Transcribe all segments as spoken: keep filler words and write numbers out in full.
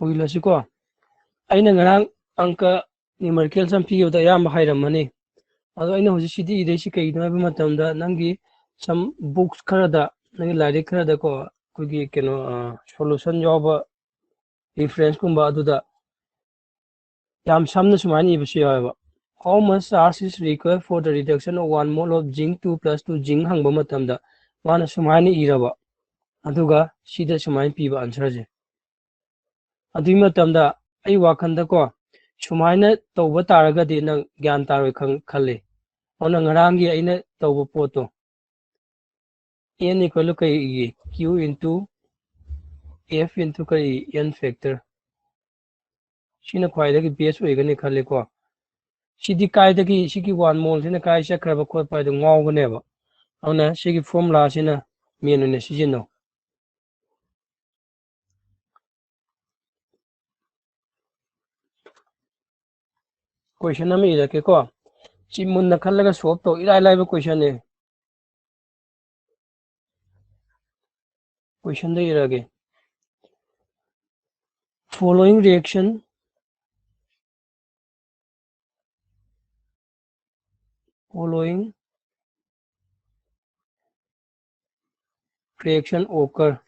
ꯎꯏꯂꯁꯤꯀꯣ꯫ ꯑꯩꯅ ꯉꯔꯥꯡ ꯑꯪꯀ numerical sum ꯄꯤꯕꯗ ꯑꯌꯥꯝꯕ ꯍꯥꯏꯔꯝꯃꯅꯤ꯫ ꯑꯗꯣ ꯑꯩꯅ ꯍꯧꯖꯤꯛ ꯁꯤꯗꯤ ꯏꯗꯩꯁꯤ ꯀꯩꯒꯤꯅꯣ ꯍꯥꯏꯕ ꯃꯇꯝꯗ, ꯅꯪꯒꯤ some books ꯈꯔꯗ, ꯅꯪꯒꯤ ꯂꯥꯏꯔꯤꯛ ꯈꯔꯗꯀꯣ, ꯑꯩꯈꯣꯏꯒꯤ ꯀꯩꯅꯣ, solution ꯌꯥꯎꯕ reference ꯀꯨꯝꯕ ꯑꯗꯨꯗ ꯌꯥꯝ ꯁꯝꯅ ꯁꯨꯃꯥꯏꯅ ꯏꯕꯁꯨ ꯌꯥꯎꯋꯦꯕ, "How much charge is required for the reduction of one mole of zinc two plus two zinc?" ꯍꯪꯕ ꯃꯇꯝꯗ ꯃꯥꯅ ꯁꯨꯃꯥꯏꯅ ꯏꯔꯕ, ꯑꯗꯨꯒ ꯁꯤꯗ ꯁꯨꯃꯥꯏꯅ ꯄꯤꯕ answer ꯁꯦ꯫ ꯑꯗꯨꯒꯤ ꯃꯇꯝꯗ ꯑꯩ ꯋꯥꯈꯜꯗꯀꯣ, ꯁꯨꯃꯥꯏꯅ ꯇꯧꯕ ꯇꯥꯔꯒꯗꯤ ꯅꯪ ꯒ꯭ꯌꯥꯟ ꯇꯥꯔꯣꯏ ꯈꯪ-, ꯈꯜꯂꯤ꯫ ꯑꯗꯨꯅ ꯉꯔꯥꯡꯒꯤ ꯑꯩꯅ ꯇꯧꯕ ꯄꯣꯠꯇꯣ, N equal to ꯀꯔꯤ ꯏꯒꯦ? Q into F into ꯀꯔꯤ? N factor꯫ ꯁꯤꯅ ꯈ꯭ꯋꯥꯏꯗꯒꯤ best ꯑꯣꯏꯒꯅꯤ ꯈꯜꯂꯤꯀꯣ꯫ ꯁꯤꯗꯤ ꯀꯥꯏꯗꯒꯤ, ꯁꯤꯒꯤ one mole ꯁꯤꯅ ꯀꯥꯏ ꯆꯠꯈ꯭ꯔꯕ ꯈꯣꯠꯄ ꯍꯥꯏꯗꯣ ꯉꯥꯎꯒꯅꯦꯕ꯫ ꯑꯗꯨꯅ ꯁꯤꯒꯤ formula ꯁꯤꯅ main ꯑꯣꯏꯅ ꯁꯤꯖꯤꯟꯅꯧ꯫ Question ꯑꯃ ꯏꯔꯛꯀꯦꯀꯣ꯫ ꯁꯤ ꯃꯨꯟꯅ ꯈꯜꯂꯒ solve ꯇꯧ꯫ ꯏꯔꯥꯏ ꯂꯥꯏꯕ question ꯅꯦ꯫ Question the ꯏꯔꯛꯑꯒꯦ꯫ Following reaction, following reaction occur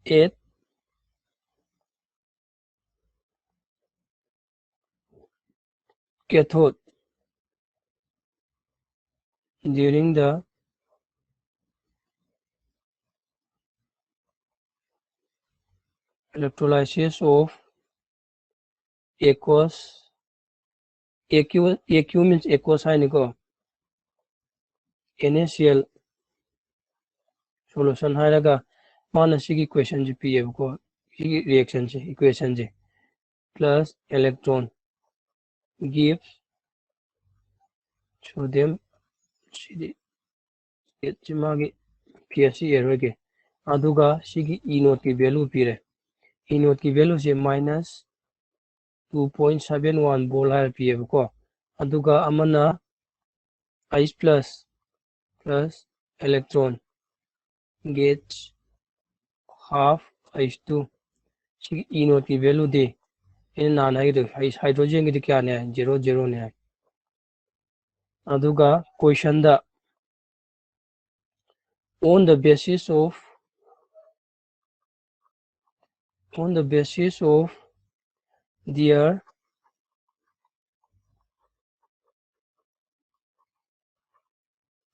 at cathode during the electrolysis of aqueous, aqueous, aqueous means aqueous ꯍꯥꯏꯅꯤꯀꯣ, NaCl solution ꯍꯥꯏꯔꯒ ꯃꯥꯅ ꯁꯤꯒꯤ question ꯁꯦ ꯄꯤꯌꯦꯕꯀꯣ, ꯁꯤꯒꯤ reaction ꯁꯦ, equation ꯁꯦ, plus electron gives sodium, ꯁꯤꯗꯤ ꯁꯤ ꯃꯥꯒꯤ pH ꯁꯤ ꯏꯔꯔꯣꯏꯒꯦ꯫ ꯑꯗꯨꯒ ꯁꯤꯒꯤ E naught ꯀꯤ value ꯄꯤꯔꯦ꯫ E naught ꯀꯤ value ꯁꯦ minus two point seven one volt ꯍꯥꯏꯔ ꯄꯤꯌꯦꯕꯀꯣ꯫ ꯑꯗꯨꯒ ꯑꯃꯅ H plus plus electron gets half H two, ꯁꯤ E naught ꯀꯤ value ꯗꯤ ꯑꯩꯅ ꯅꯍꯥꯟ ꯍꯥꯏꯒꯗꯧ, hydrogen ꯒꯤꯗꯤ ꯀꯌꯥꯅꯦ ꯍꯥꯏ? Zero, zero ꯅꯦ ꯍꯥꯏ꯫ ꯑꯗꯨꯒ question the, on the basis of on the basis of their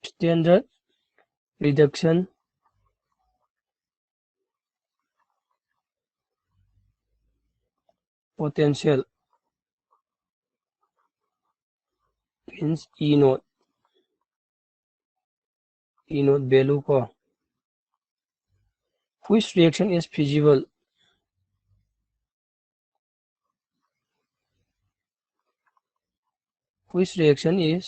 standard reduction potential, means E naught, E naught value ꯀꯣ, which reaction is feasible, which reaction is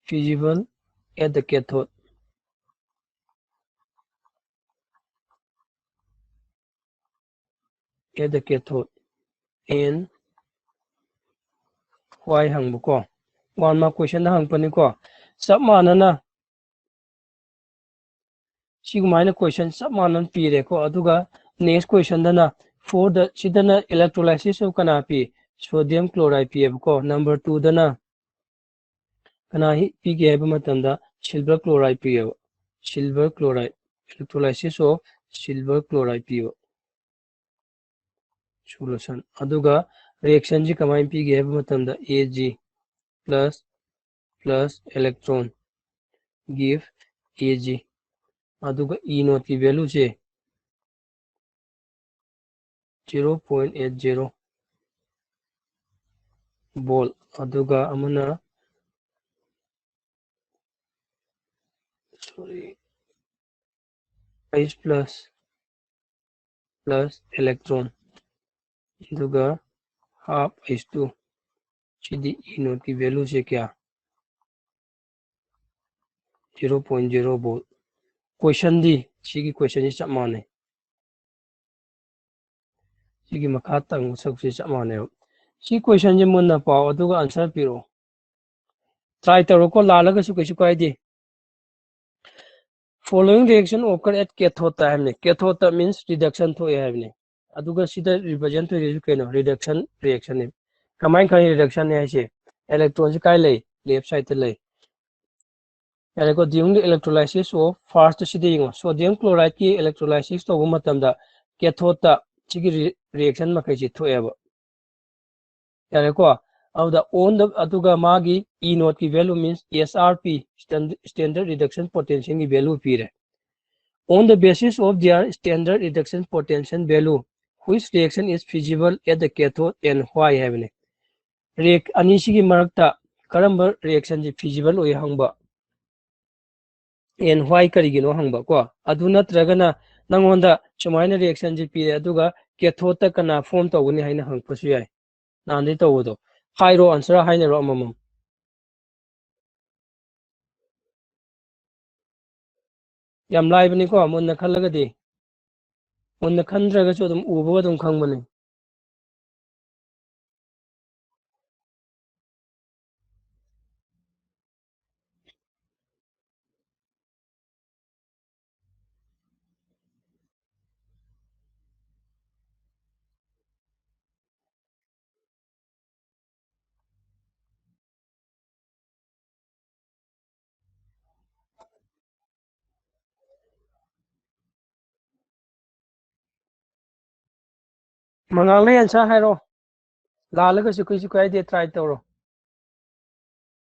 feasible at the cathode, at the cathode and why ꯍꯪꯕꯀꯣ꯫ One mark question ꯗ ꯍꯪꯉꯛꯄꯅꯤꯀꯣ꯫ ꯆꯞ ꯃꯥꯟꯅꯅ ꯁꯤꯒꯨꯃꯥꯏꯅ question ꯆꯞ ꯃꯥꯟꯅꯅ ꯄꯤꯔꯦꯀꯣ꯫ ꯑꯗꯨꯒ next question ꯗꯅ, for the, ꯁꯤꯗꯅ electrolysis of ꯀꯅꯥ ꯄꯤ? Sodium chloride ꯄꯤꯌꯦꯕꯀꯣ꯫ Number two ꯗꯅ ꯀꯅꯥ ꯍꯤ-, ꯄꯤꯒꯦ ꯍꯥꯏꯕ ꯃꯇꯝꯗ silver chloride ꯄꯤꯌꯦꯕ꯫ Silver chloride, electrolysis of silver chloride ꯄꯤꯕ solution꯫ ꯑꯗꯨꯒ reaction ꯁꯤ ꯀꯃꯥꯏꯅ ꯄꯤꯒꯦ ꯍꯥꯏꯕ ꯃꯇꯝꯗ, Ag plus, plus electron give Ag꯫ ꯑꯗꯨꯒ E naught ꯀꯤ value ꯁꯦ zero point eight zero volt꯫ ꯑꯗꯨꯒ ꯑꯃꯅ, sorry, H plus, plus electron, ꯑꯗꯨꯒ half H two꯫ ꯁꯤꯗꯤ E naught ꯀꯤ value ꯁꯦ ꯀꯌꯥ? Zero point zero volt꯫ Question ꯗꯤ, ꯁꯤꯒꯤ question ꯁꯤ ꯆꯞ ꯃꯥꯟꯅꯩ꯫ ꯁꯤꯒꯤ ꯃꯈꯥ ꯇꯪꯕ ꯁꯔꯨꯛꯁꯤ ꯆꯞ ꯃꯥꯟꯅꯩꯕ꯫ ꯁꯤ question ꯁꯦ ꯃꯨꯟꯅ ꯄꯥꯎ, ꯑꯗꯨꯒ answer ꯄꯤꯔꯛꯑꯣ꯫ Try ꯇꯧꯔꯣꯀꯣ, ꯂꯥꯜꯂꯒꯁꯨ ꯀꯩꯁꯨ ꯀꯥꯏꯗꯦ꯫ Following reaction occur at cathode ꯇ ꯍꯥꯏꯕꯅꯤ꯫ Cathode ꯇ means reduction ꯊꯣꯛꯑꯦ ꯍꯥꯏꯕꯅꯤ꯫ ꯑꯗꯨꯒ ꯁꯤꯗ represent ꯇꯧꯔꯤꯁꯤ ꯀꯩꯅꯣ? Reduction reaction ꯅꯤ꯫ ꯀꯃꯥꯏꯅ ꯈꯪꯉꯤ reduction ꯅꯤ ꯍꯥꯏꯁꯦ? Electron ꯁꯤ ꯀꯥꯏ ꯂꯩ? Left side ꯇ ꯂꯩ꯫ ꯌꯥꯔꯦꯀꯣ? During the electrolysis of first ꯁꯤꯗ ꯌꯦꯡꯉꯣ, sodium chloride ꯀꯤ electrolysis ꯇꯧꯕ ꯃꯇꯝꯗ cathode ꯇ ꯁꯤꯒꯤ re- reaction ꯃꯈꯩꯁꯤ ꯊꯣꯛꯑꯦꯕ꯫ ꯌꯥꯔꯦꯀꯣ? ꯑꯗꯨꯗ on the ꯑꯗꯨꯒ ꯃꯥꯒꯤ E naught ꯀꯤ value means S R P, stand- standard reduction potential ꯒꯤ value ꯄꯤꯔꯦ꯫ On the basis of their standard reduction potential value, which reaction is feasible at the cathode and why ꯍꯥꯏꯕꯅꯤ꯫ React ꯑꯅꯤꯁꯤꯒꯤ ꯃꯔꯛꯇ ꯀꯔꯝꯕ reaction ꯁꯤ feasible ꯑꯣꯏ ꯍꯪꯕ꯫ And why ꯀꯔꯤꯒꯤꯅꯣ ꯍꯪꯕ ꯀꯣ꯫ ꯑꯗꯨ ꯅꯠꯇ꯭ꯔꯒꯅ ꯅꯪꯉꯣꯟꯗ ꯁꯨꯃꯥꯏꯅ reaction ꯁꯤ ꯄꯤꯔꯦ, ꯑꯗꯨꯒ cathode ꯇ ꯀꯅꯥ form ꯇꯧꯒꯅꯤ ꯍꯥꯏꯅ ꯍꯪꯉꯛꯄꯁꯨ ꯌꯥꯏ꯫ ꯅꯍꯥꯟꯗꯩ ꯇꯧꯕꯗꯣ꯫ ꯍꯥꯏꯔꯣ, answer ꯍꯥꯏꯅꯔꯣ ꯑꯃꯃꯝ꯫ ꯌꯥꯝ ꯂꯥꯏꯕꯅꯤꯀꯣ, ꯃꯨꯟꯅ ꯈꯜꯂꯒꯗꯤ꯫ ꯃꯨꯟꯅ ꯈꯟꯗ꯭ꯔꯒꯁꯨ ꯑꯗꯨꯝ ꯎꯕꯒ ꯑꯗꯨꯝ ꯈꯪꯕꯅꯤ꯫ ꯃꯉꯥꯜ, ꯅꯪ answer ꯍꯥꯏꯔꯣ꯫ ꯂꯥꯜꯂꯒꯁꯨ ꯀꯩꯁꯨ ꯀꯥꯏꯗꯦ, try ꯇꯧꯔꯣ꯫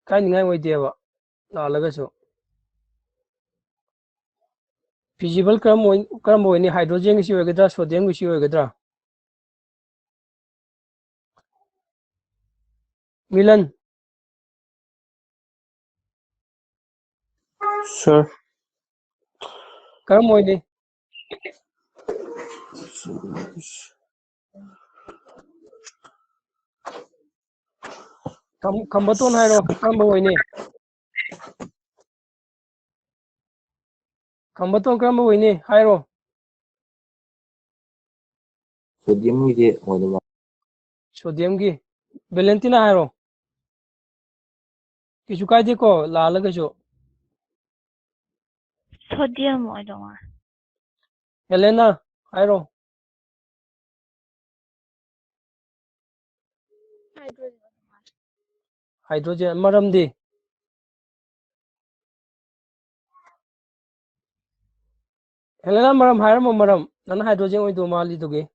ꯀꯥꯏꯅꯤꯡꯉꯥꯏ ꯑꯣꯏꯗꯦꯕ, ꯂꯥꯜꯂꯒꯁꯨ꯫ Feasible ꯀꯔꯝꯕ ꯑꯣꯏ- ꯀꯔꯝꯕ ꯑꯣꯏꯅꯤ? Hydrogen ꯒꯤꯁꯤ ꯑꯣꯏꯒꯗ꯭ꯔꯥ, sodium ꯒꯤꯁꯤ ꯑꯣꯏꯒꯗ꯭ꯔꯥ? ꯃꯤꯂꯟ꯫ Sir. ꯀꯔꯝꯕ ꯑꯣꯏꯅꯤ? ꯈꯝ- ꯈꯝꯕꯇꯣꯟ ꯍꯥꯏꯔꯣ, ꯀꯔꯝꯕ ꯑꯣꯏꯅꯤ? ꯈꯝꯕꯇꯣꯟ, ꯀꯔꯝꯕ ꯑꯣꯏꯅꯤ? ꯍꯥꯏꯔꯣ꯫ Sodium ꯒꯤꯗꯤ ꯑꯣꯏꯗꯧ ꯃꯥꯜꯂꯦ꯫ Sodium ꯒꯤ꯫ ꯚꯦꯂꯦꯟꯇꯤꯅ ꯍꯥꯏꯔꯣ꯫ ꯀꯩꯁꯨ ꯀꯥꯏꯗꯦꯀꯣ, ꯂꯥꯜꯂꯒꯁꯨ꯫ ꯁꯣꯗꯤꯌꯝ ꯑꯣꯏꯗꯧ ꯃꯥꯜꯂꯦ꯫ ꯍꯦꯂꯦꯅꯥ, ꯍꯥꯏꯔꯣ꯫ ꯍꯥꯏꯗ꯭ꯔꯣꯖꯦꯟ꯫ ꯃꯔꯝꯗꯤ? ꯍꯦꯂꯦꯅꯥ, ꯃꯔꯝ ꯍꯥꯏꯔꯝꯃꯣ, ꯃꯔꯝ꯫ ꯅꯪꯅ ꯍꯥꯏꯗ꯭ꯔꯣꯖꯦꯟ ꯑꯣꯏꯗꯧ ꯃꯥꯜꯂꯤꯗꯨꯒꯤ꯫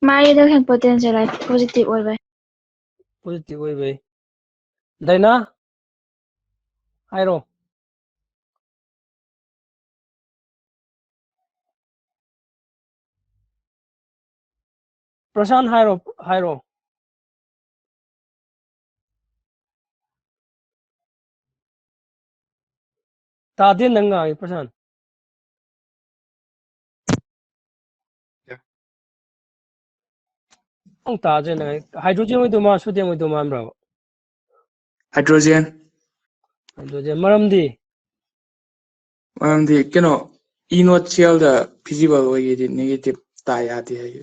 ꯃꯥꯒꯤꯗꯣ ꯍꯦꯟ ꯄꯣꯇꯦꯟꯁꯤꯌꯦꯜ ꯄꯣꯖꯤꯇꯤꯚ ꯑꯣꯏꯕꯩ꯫ ꯄꯣꯖꯤꯇꯤꯚ ꯑꯣꯏꯕꯩ꯫ ꯗꯥꯏꯅꯥ, ꯍꯥꯏꯔꯣ꯫ ꯄ꯭ꯔꯁꯥꯟ, ꯍꯥꯏꯔꯣ, ꯍꯥꯏꯔꯣ꯫ ꯇꯥꯗꯦ ꯅꯪ ꯉꯥꯡꯉꯤ, ꯄ꯭ꯔꯁꯥꯟ꯫ ꯑꯃꯨꯛ ꯇꯥꯗ꯭ꯔꯦ ꯅꯪ꯫ ꯍꯥꯏꯗ꯭ꯔꯣꯖꯦꯟ ꯑꯣꯏꯗꯧ ꯃꯥꯟ, ꯁꯣꯗꯤꯌꯝ ꯑꯣꯏꯗꯧ ꯃꯥꯟꯕ꯭ꯔꯕ? ꯍꯥꯏꯗ꯭ꯔꯣꯖꯦꯟ꯫ ꯍꯥꯏꯗ꯭ꯔꯣꯖꯦꯟ꯫ ꯃꯔꯝꯗꯤ? ꯃꯔꯝꯗꯤ ꯀꯩꯅꯣ, ꯏ ꯅꯣꯠ ꯁꯦꯜꯗ ꯐꯤꯖꯤꯕꯜ ꯑꯣꯏꯒꯦꯗꯤ ꯅꯦꯒꯦꯇꯤꯚ ꯇꯥ ꯌꯥꯗꯦ ꯍꯥꯏꯌꯦ꯫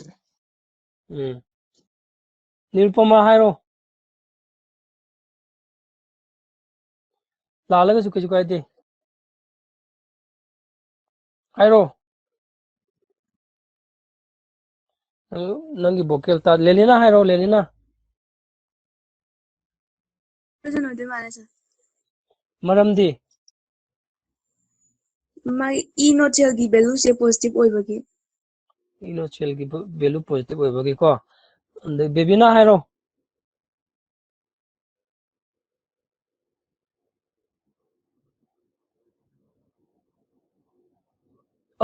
ꯎꯝ꯫ ꯅꯤꯔꯨꯄꯃꯥ, ꯍꯥꯏꯔꯣ꯫ ꯂꯥꯜꯂꯒꯁꯨ ꯀꯩꯁꯨ ꯀꯥꯏꯗꯦ꯫ ꯍꯥꯏꯔꯣ꯫ ꯅꯪ-, ꯅꯪꯒꯤ ꯚꯣꯀꯦꯜ ꯇꯥ-, ꯂꯦꯂꯤꯅꯥ ꯍꯥꯏꯔꯣ, ꯂꯦꯂꯤꯅꯥ꯫ ꯄ꯭ꯔꯖꯦꯟ ꯑꯣꯏꯗꯣꯏ ꯃꯥꯜꯂꯦ, ꯁꯥꯔ꯫ ꯃꯔꯝꯗꯤ? ꯃꯥꯒꯤ ꯏ ꯅꯣꯠ ꯁꯦꯜꯒꯤ ꯚꯦꯂꯨꯁꯦ ꯄꯣꯖꯤꯇꯤꯚ ꯑꯣꯏꯕꯒꯤ꯫ ꯏ ꯅꯣꯠ ꯁꯦꯜꯒꯤ ꯚꯦꯂꯨ ꯄꯣꯖꯤꯇꯤꯚ ꯑꯣꯏꯕꯒꯤꯀꯣ꯫ ꯑꯗꯩ ꯕꯦꯕꯤꯅꯥ ꯍꯥꯏꯔꯣ꯫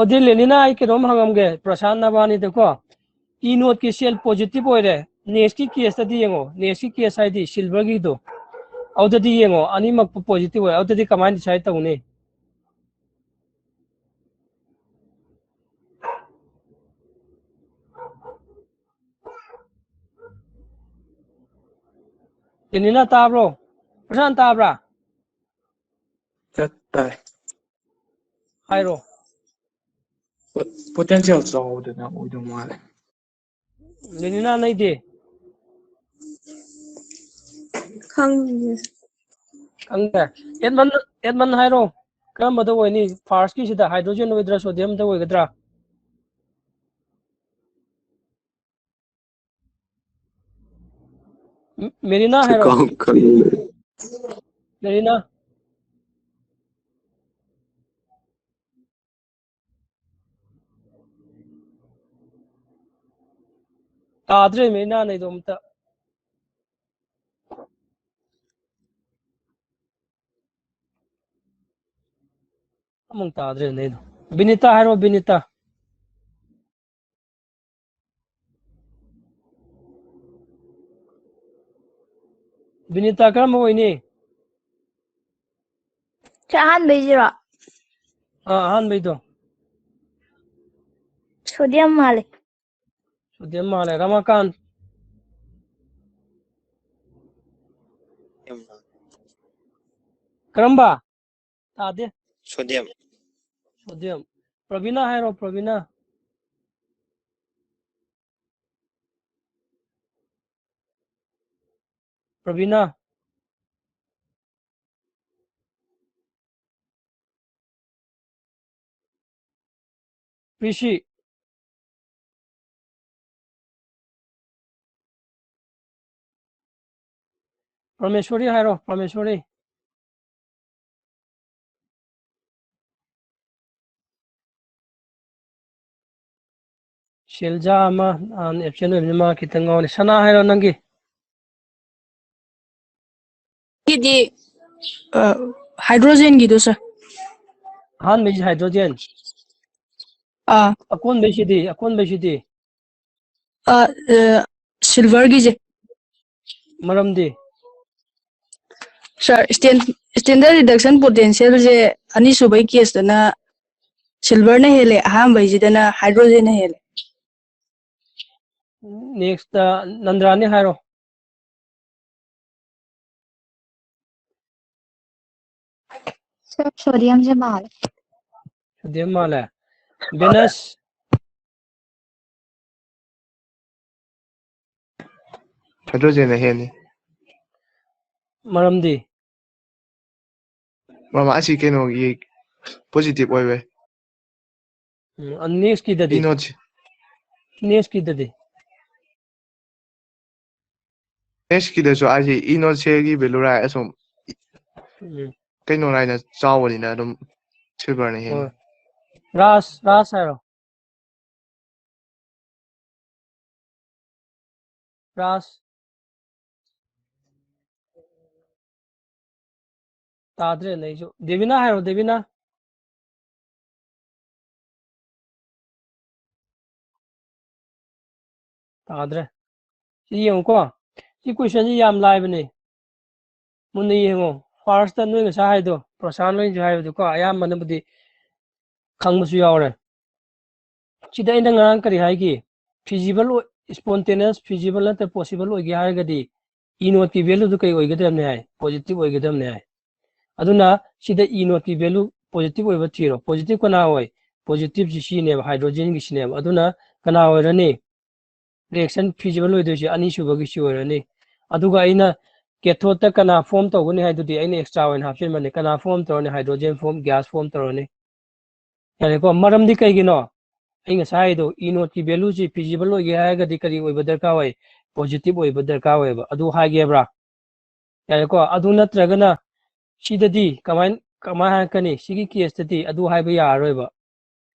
ꯑꯗꯨꯗꯤ ꯂꯦꯅꯤꯅ, ꯑꯩ ꯀꯩꯅꯣꯝ ꯍꯪꯉꯝꯒꯦ, ꯄ꯭ꯔꯁꯥꯟ ꯅꯕꯥꯅꯤꯗꯀꯣ꯫ ꯏ ꯅꯣꯠꯀꯤ ꯁꯦꯜ ꯄꯣꯖꯤꯇꯤꯚ ꯑꯣꯏꯔꯦ, ꯅꯦꯛꯁꯀꯤ ꯀꯦꯁꯇꯗꯤ ꯌꯦꯡꯉꯣ, ꯅꯦꯛꯁꯀꯤ ꯀꯦꯁ ꯍꯥꯏꯗꯤ ꯁꯤꯜꯚꯔꯒꯤꯗꯣ, ꯑꯗꯨꯗꯗꯤ ꯌꯦꯡꯉꯣ, ꯑꯅꯤꯃꯛ ꯄꯣꯖꯤꯇꯤꯚ ꯑꯣꯏ, ꯑꯗꯨꯗꯗꯤ ꯀꯃꯥꯏꯅ ꯗꯤꯁꯥꯏꯠ ꯇꯧꯅꯤ? ꯂꯦꯅꯤꯅ ꯇꯥꯕ꯭ꯔꯣ? ꯄ꯭ꯔꯁꯥꯟ ꯇꯥꯕ꯭ꯔꯥ? ꯇꯥꯏ꯫ ꯍꯥꯏꯔꯣ꯫ ꯄꯣ-, ꯄꯣꯇꯦꯟꯁꯤꯌꯦꯜ ꯆꯥꯎꯕꯗꯨꯅ ꯑꯣꯏꯗꯧ ꯃꯥꯜꯂꯦ꯫ ꯂꯦꯅꯤꯅ ꯅꯩꯗꯦ꯫ ꯈꯪꯗꯦ꯫ ꯈꯪꯗꯦ꯫ ꯑꯦꯗꯃꯟ, ꯑꯦꯗꯃꯟ ꯍꯥꯏꯔꯣ꯫ ꯀꯔꯝꯕꯗ ꯑꯣꯏꯅꯤ? First ꯀꯤꯁꯤꯗ hydrogen ꯑꯣꯏꯗ꯭ꯔꯥ, sodium ꯗ ꯑꯣꯏꯒꯗ꯭ꯔꯥ? ꯃꯦꯔꯤꯅꯥ ꯍꯥꯏꯔꯣ꯫ ꯁꯨꯈꯪ ꯈꯪꯗꯦ꯫ ꯃꯦꯔꯤꯅꯥ꯫ ꯇꯥꯗ꯭ꯔꯦ ꯃꯦꯔꯤꯅꯥ ꯅꯩꯗꯣ ꯑꯝꯇ꯫ ꯑꯃꯨꯛ ꯇꯥꯗ꯭ꯔꯦ ꯅꯩꯗꯣ꯫ ꯕꯤꯅꯤꯇꯥ ꯍꯥꯏꯔꯣ, ꯕꯤꯅꯤꯇꯥ꯫ ꯕꯤꯅꯤꯇꯥ, ꯀꯔꯝꯕ ꯑꯣꯏꯅꯤ? ꯁꯤ ꯑꯍꯥꯟꯕꯩꯁꯤꯔꯣ? ꯑꯥ, ꯑꯍꯥꯟꯕꯩꯗꯣ꯫ Sodium ꯃꯥꯜꯂꯦ꯫ Sodium ꯃꯥꯜꯂꯦ꯫ ꯔꯃꯥꯀꯥꯟ꯫ ꯀꯔꯝꯕ? ꯇꯥꯗꯦ꯫ Sodium꯫ Sodium꯫ ꯄ꯭ꯔꯕꯤꯅꯥ ꯍꯥꯏꯔꯣ, ꯄ꯭ꯔꯕꯤꯅꯥ꯫ ꯄ꯭ꯔꯕꯤꯅꯥ꯫ ꯄꯤꯁꯤ꯫ ꯄ꯭ꯔꯃꯦꯁꯣꯔꯤ ꯍꯥꯏꯔꯣ, ꯄ꯭ꯔꯃꯦꯁꯣꯔꯤ꯫ ꯁꯤꯜꯖꯥ ꯑꯃ ꯅꯍꯥꯟ absent ꯑꯣꯏꯕꯅꯤ, ꯃꯥ ꯈꯤꯇꯪ ꯉꯥꯎꯔꯦ꯫ ꯁꯅꯥ ꯍꯥꯏꯔꯣ ꯅꯪꯒꯤ꯫ ꯁꯤꯗꯤ, ꯑ, hydrogen ꯒꯤꯗꯣ, sir꯫ ꯑꯍꯥꯟꯕꯩꯁꯤ hydrogen꯫ ꯑꯥ꯫ ꯑꯀꯣꯟꯕꯩꯁꯤꯗꯤ, ꯑꯀꯣꯟꯕꯩꯁꯤꯗꯤ? ꯑ, ꯑ, silver ꯒꯤꯁꯦ꯫ ꯃꯔꯝꯗꯤ? Sir, stan-, standard reduction potential ꯁꯦ ꯑꯅꯤꯁꯨꯕꯩ case ꯇꯅ silver ꯅ ꯍꯦꯜꯂꯦ, ꯑꯍꯥꯟꯕꯩꯁꯤꯗꯅ hydrogen ꯅ ꯍꯦꯜꯂꯦ꯫ Next, ꯑ, ꯅꯟꯗ꯭ꯔꯥꯅꯤ ꯍꯥꯏꯔꯣ꯫ Sir, sodium ꯁꯦ ꯃꯥꯜꯂꯦ꯫ Sodium ꯃꯥꯜꯂꯦ꯫ Venus? Hydrogen ꯅ ꯍꯦꯟꯅꯤ꯫ ꯃꯔꯝꯗꯤ? ꯃꯔꯝ ꯑꯁꯤ ꯀꯩꯅꯣꯒꯤ positive ꯑꯣꯏꯕꯩ꯫ ꯎꯝ, next ꯀꯤꯗꯗꯤ? Anode Next ꯀꯤꯗꯗꯤ? Next ꯀꯤꯗꯁꯨ ꯑꯩꯁꯦ anode cell ꯒꯤ value ꯔꯥꯏ ꯑꯁꯨꯝ ꯎꯝ, ꯀꯩꯅꯣ ꯔꯥꯏꯅ ꯆꯥꯎꯕꯅꯤꯅ ꯑꯗꯨꯝ silver ꯅ ꯍꯦꯟꯅ꯫ ꯍꯣꯏ꯫ ꯔꯥꯖ, ꯔꯥꯖ ꯍꯥꯏꯔꯣ꯫ ꯔꯥꯖ꯫ ꯇꯥꯗ꯭ꯔꯦꯅꯦ ꯑꯩꯁꯨ꯫ ꯗꯦꯕꯤꯅꯥ ꯍꯥꯏꯔꯣ, ꯗꯦꯕꯤꯅꯥ꯫ ꯇꯥꯗ꯭ꯔꯦ꯫ ꯁꯤ ꯌꯦꯡꯉꯨꯀꯣ꯫ ꯁꯤ question ꯁꯤ ꯌꯥꯝ ꯂꯥꯏꯕꯅꯦ꯫ ꯃꯨꯟꯅ ꯌꯦꯡꯉꯣ꯫ First ꯇ ꯅꯣꯏ ꯉꯁꯥꯏ ꯍꯥꯏꯗꯣ, ꯄ꯭ꯔꯣꯁꯥꯟ ꯍꯣꯏꯅꯁꯨ ꯍꯥꯏꯕꯗꯣꯀꯣ, ꯑꯌꯥꯝꯕꯅꯕꯨꯗꯤ ꯈꯪꯕꯁꯨ ꯌꯥꯎꯔꯦ꯫ ꯁꯤꯗ ꯑꯩꯅ ꯉꯔꯥꯡ ꯀꯔꯤ ꯍꯥꯏꯈꯤ? Feasible ꯑꯣꯏ-, spontaneous, feasible ꯅꯠꯇ꯭ꯔ possible ꯑꯣꯏꯒꯦ ꯍꯥꯏꯔꯒꯗꯤ anode ꯀꯤ value ꯗꯨ ꯀꯩ ꯑꯣꯏꯒꯗꯕꯅꯤ ꯍꯥꯏ? Positive ꯑꯣꯏꯒꯗꯕꯅꯤ ꯍꯥꯏ꯫ ꯑꯗꯨꯅ ꯁꯤꯗ anode ꯀꯤ value positive ꯑꯣꯏꯕ ꯊꯤꯔꯣ꯫ Positive ꯀꯅꯥ ꯑꯣꯏ? Positive ꯁꯤ ꯁꯤꯅꯦꯕ, hydrogen ꯒꯤ ꯁꯤꯅꯦꯕ꯫ ꯑꯗꯨꯅ ꯀꯅꯥ ꯑꯣꯏꯔꯅꯤ? Reaction feasible ꯑꯣꯏꯗꯣꯏꯁꯦ ꯑꯅꯤꯁꯨꯕꯒꯤ ꯁꯤ ꯑꯣꯏꯔꯅꯤ꯫ ꯑꯗꯨꯒ ꯑꯩꯅ cathode ꯇ ꯀꯅꯥ form ꯇꯧꯒꯅꯤ ꯍꯥꯏꯗꯨꯗꯤ ꯑꯩꯅ extra ꯑꯣꯏꯅ ꯍꯥꯞꯆꯤꯟꯕꯅꯤ꯫ ꯀꯅꯥ form ꯇꯧꯔꯅꯤ? Hydrogen form, gas form ꯇꯧꯔꯅꯤ꯫ ꯌꯥꯔꯦꯀꯣ? ꯃꯔꯝꯗꯤ ꯀꯩꯒꯤꯅꯣ? ꯑꯩ ꯉꯁꯥꯏ ꯍꯥꯏꯗꯣ, anode ꯀꯤ value ꯁꯤ feasible ꯑꯣꯏꯒꯦ ꯍꯥꯏꯔꯒꯗꯤ ꯀꯔꯤ ꯑꯣꯏꯕ ꯗꯔꯀꯥꯔ ꯑꯣꯏ? Positive ꯑꯣꯏꯕ ꯗꯔꯀꯥꯔ ꯑꯣꯏꯌꯦꯕ꯫ ꯑꯗꯨ ꯍꯥꯏꯒꯦꯕ꯭ꯔꯥ? ꯌꯥꯔꯦꯀꯣ? ꯑꯗꯨ ꯅꯠꯇ꯭ꯔꯒꯅ ꯁꯤꯗꯗꯤ ꯀꯃꯥꯏ, ꯀꯃꯥꯏ ꯍꯥꯏꯔꯛꯀꯅꯤ? ꯁꯤꯒꯤ case ꯇꯗꯤ ꯑꯗꯨ ꯍꯥꯏꯕ ꯌꯥꯔꯔꯣꯏꯕ꯫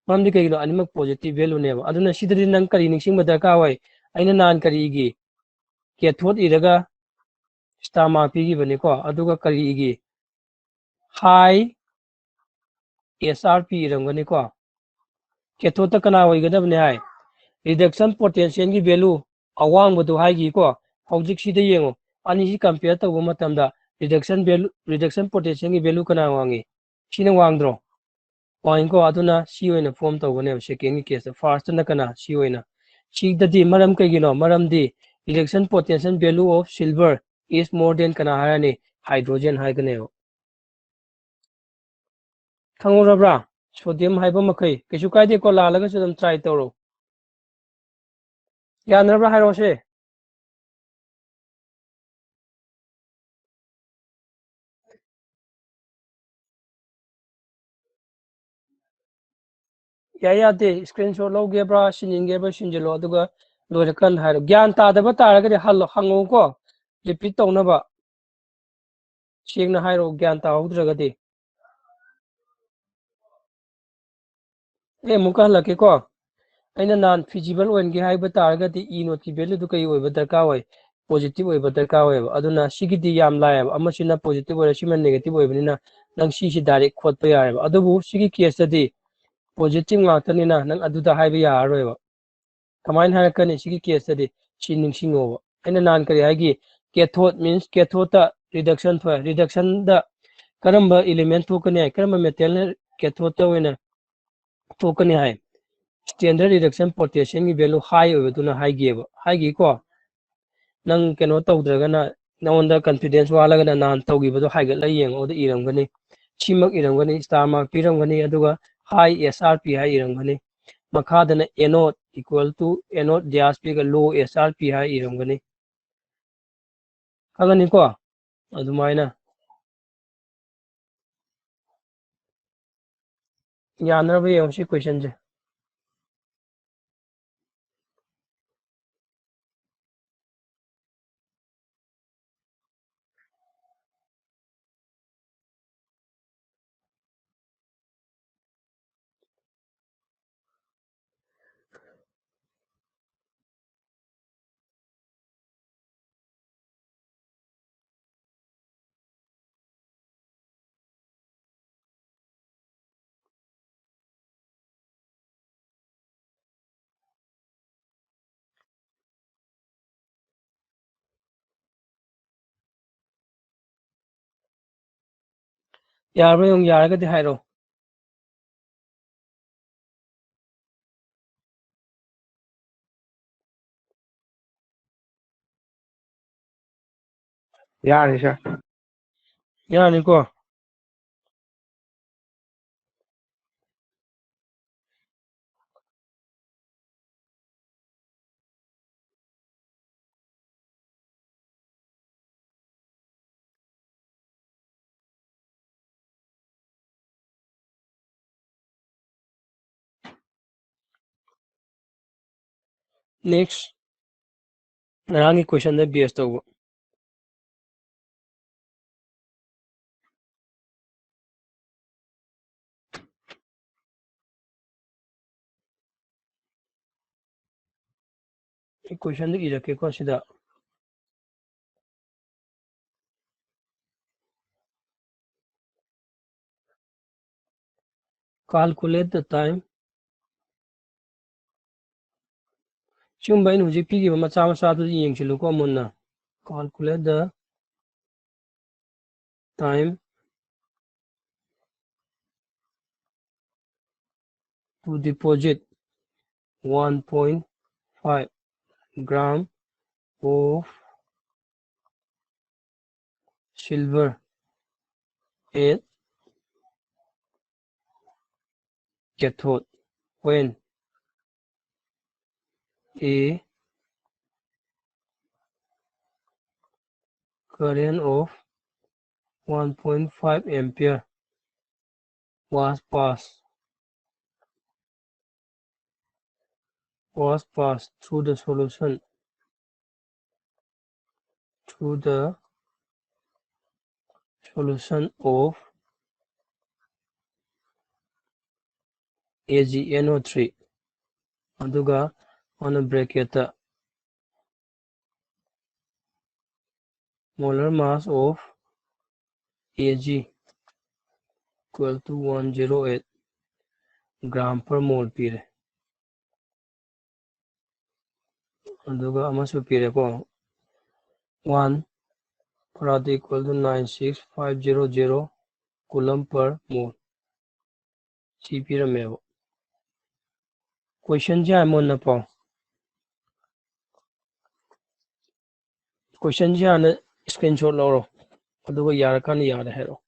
ꯃꯔꯝꯗꯤ ꯀꯩꯒꯤꯅꯣ? ꯑꯅꯤꯃꯛ positive value ꯅꯦꯕ꯫ ꯑꯗꯨꯅ ꯁꯤꯗꯗꯤ ꯅꯪ ꯀꯔꯤ ꯅꯤꯡꯁꯤꯡꯕ ꯗꯔꯀꯥꯔ ꯑꯣꯏ? ꯑꯩꯅ ꯅꯍꯥꯟ ꯀꯔꯤꯒꯤ cathode ꯏꯔꯒ star mark ꯄꯤꯈꯤꯕꯅꯤꯀꯣ? ꯑꯗꯨꯒ ꯀꯔꯤꯒꯤ high S R P ꯏꯔꯝꯒꯅꯤꯀꯣ? Cathode ꯇ ꯀꯅꯥ ꯑꯣꯏꯒꯗꯕꯅꯤ ꯍꯥꯏ? Reduction potential ꯒꯤ value ꯑꯋꯥꯡꯕꯗꯨ ꯍꯥꯏꯈꯤꯀꯣ? ꯍꯧꯖꯤꯛ ꯁꯤꯗ ꯌꯦꯡꯉꯣ, ꯑꯅꯤꯁꯤ compare ꯇꯧꯕ ꯃꯇꯝꯗ reduction value, reduction potential ꯒꯤ value ꯀꯅꯥ ꯋꯥꯡꯉꯤ? ꯁꯤꯅ ꯋꯥꯡꯗ꯭ꯔꯣ? ꯋꯥꯡꯉꯤꯀꯣ? ꯑꯗꯨꯅ ꯁꯤ ꯑꯣꯏꯅ form ꯇꯧꯒꯅꯦꯕ second ꯒꯤ case ꯇ꯫ First ꯇꯅ ꯀꯅꯥ? ꯁꯤ ꯑꯣꯏꯅ꯫ ꯁꯤꯗꯗꯤ ꯃꯔꯝ ꯀꯩꯒꯤꯅꯣ? ꯃꯔꯝꯗꯤ reduction potential value of silver is more than ꯀꯅꯥ ꯍꯥꯏꯔꯅꯤ? Hydrogen ꯍꯥꯏꯒꯅꯦꯕ꯫ ꯈꯪꯍꯧꯔꯕ꯭ꯔꯥ? Sodium ꯍꯥꯏꯕ ꯃꯈꯩ꯫ ꯀꯩꯁꯨ ꯀꯥꯏꯗꯦꯀꯣ, ꯂꯥꯜꯂꯒꯁꯨ ꯑꯗꯨꯝ try ꯇꯧꯔꯣ꯫ ꯌꯥꯅꯔꯕ꯭ꯔꯥ ꯍꯥꯏꯔꯣꯁꯦ꯫ ꯌꯥꯏ ꯌꯥꯗꯦ, screenshot ꯂꯧꯒꯦꯕ꯭ꯔꯥ, ꯁꯤꯟꯅꯤꯡꯒꯦꯕ꯭ꯔꯥ ꯁꯤꯟꯖꯤꯜꯂꯣ, ꯑꯗꯨꯒ ꯂꯣꯏꯔꯀꯥꯟꯗ ꯍꯥꯏꯔꯣ꯫ ꯒ꯭ꯌꯥꯟ ꯇꯥꯗꯕ ꯇꯥꯔꯒꯗꯤ ꯍꯜꯂꯣ, ꯍꯪꯉꯛꯎꯀꯣ, repeat ꯇꯧꯅꯕ꯫ ꯁꯦꯡꯅ ꯍꯥꯏꯔꯣ, ꯒ꯭ꯌꯥꯟ ꯇꯥꯍꯧꯗ꯭ꯔꯒꯗꯤ꯫ ꯑꯩ ꯑꯃꯨꯛꯀ ꯍꯜꯂꯛꯀꯦꯀꯣ꯫ ꯑꯩꯅ ꯅꯍꯥꯟ feasible ꯑꯣꯏꯍꯟꯒꯦ ꯍꯥꯏꯕ ꯇꯥꯔꯒꯗꯤ E not ꯀꯤ value ꯗꯨ ꯀꯔꯤ ꯑꯣꯏꯕ ꯗꯔꯀꯥꯔ ꯑꯣꯏ? Positive ꯑꯣꯏꯕ ꯗꯔꯀꯥꯔ ꯑꯣꯏꯌꯦꯕ꯫ ꯑꯗꯨꯅ ꯁꯤꯒꯤꯗꯤ ꯌꯥꯝ ꯂꯥꯏꯌꯦꯕ꯫ ꯑꯃꯁꯤꯅ positive ꯑꯣꯏꯔꯦ, ꯁꯤꯃ negative ꯑꯣꯏꯕꯅꯤꯅ ꯅꯪ ꯁꯤꯁꯤ direct ꯈꯣꯠꯄ ꯌꯥꯔꯦꯕ꯫ ꯑꯗꯨꯕꯨ ꯁꯤꯒꯤ case ꯇꯗꯤ positive ꯉꯥꯛꯇꯅꯤꯅ ꯅꯪ ꯑꯗꯨꯗ ꯍꯥꯏꯕ ꯌꯥꯔꯔꯣꯏꯕ꯫ ꯀꯃꯥꯏꯅ ꯍꯥꯏꯔꯛꯀꯅꯤ ꯁꯤꯒꯤ case ꯇꯗꯤ? ꯁꯤ ꯅꯤꯡꯁꯤꯡꯉꯣꯕ꯫ ꯑꯩꯅ ꯅꯍꯥꯟ ꯀꯔꯤ ꯍꯥꯏꯈꯤ? Cathode means cathode ꯇ reduction ꯊꯣꯛꯑꯦ꯫ Reduction ꯗ ꯀꯔꯝꯕ element ꯊꯣꯛꯀꯅꯤ ꯍꯥꯏ? ꯀꯔꯝꯕ metal ꯅ cathode ꯇ ꯑꯣꯏꯅ ꯊꯣꯛꯀꯅꯤ ꯍꯥꯏ? Standard reduction potassium ꯒꯤ value high ꯑꯣꯏꯕꯗꯨꯅ ꯍꯥꯏꯈꯤꯑꯕ꯫ ꯍꯥꯏꯈꯤꯀꯣ? ꯅꯪ ꯀꯩꯅꯣ ꯇꯧꯗ꯭ꯔꯒꯅ, ꯅꯉꯣꯟꯗ confidence ꯋꯥꯠꯂꯒꯅ ꯅꯍꯥꯟ ꯇꯧꯈꯤꯕꯗꯣ ꯍꯥꯏꯒꯠꯂ ꯌꯦꯡꯉꯣ, ꯑꯗꯨ ꯏꯔꯝꯒꯅꯤ꯫ ꯁꯤꯃꯛ ꯏꯔꯝꯒꯅꯤ, star mark ꯄꯤꯔꯝꯒꯅꯤ, ꯑꯗꯨꯒ high S R P high ꯏꯔꯝꯒꯅꯤ꯫ ꯃꯈꯥꯗꯅ anode equal to anode diasporic ꯒ low S R P ꯍꯥꯏ ꯏꯔꯝꯒꯅꯤ꯫ ꯈꯪꯉꯅꯤꯀꯣ? ꯑꯗꯨꯃꯥꯏꯅ꯫ ꯌꯥꯅꯔꯕ ꯌꯦꯡꯉꯣ ꯁꯤ question ꯁꯦ꯫ ꯌꯥꯔꯕ꯭ꯔꯥ ꯌꯦꯡꯉꯨ, ꯌꯥꯔꯒꯗꯤ ꯍꯥꯏꯔꯣ꯫ ꯌꯥꯔꯅꯤ, sir꯫ ꯌꯥꯔꯅꯤꯀꯣ? Next, ꯉꯔꯥꯡꯒꯤ question ꯗ base ꯇꯧꯕ꯫ ꯑꯩ question ꯗ ꯏꯔꯛꯀꯦꯀꯣ ꯁꯤꯗ꯫ Calculate the time. ꯁꯤꯒꯨꯝꯕ ꯑꯩꯅ ꯍꯧꯖꯤꯛ ꯄꯤꯈꯤꯕ ꯃꯆꯥ ꯃꯆꯥꯗꯨꯗꯤ ꯌꯦꯡꯁꯤꯜꯂꯨꯀꯣ ꯃꯨꯟꯅ꯫ Calculate the time to deposit one point five gram of silver at cathode when a current of one point five ampere was passed was passed through the solution through the solution of AgNO three. ꯑꯗꯨꯒ on a bracket ꯇ molar mass of Ag equal to one zero eight gram per mole ꯄꯤꯔꯦ꯫ ꯑꯗꯨꯒ ꯑꯃꯁꯨ ꯄꯤꯔꯦꯀꯣ, one farad equal to nine six five zero zero coulomb per mole꯫ ꯁꯤ ꯄꯤꯔꯝꯃꯦꯕ꯫ Question ꯁꯦ ꯍꯥꯟꯅ ꯃꯨꯟꯅ ꯄꯥꯎ꯫ Question ꯁꯦ ꯍꯥꯟꯅ screenshot ꯂꯧꯔꯣ, ꯑꯗꯨꯒ ꯌꯥꯔꯀꯥꯟꯗ ꯌꯥꯔꯦ ꯍꯥꯏꯔꯛꯑꯣ꯫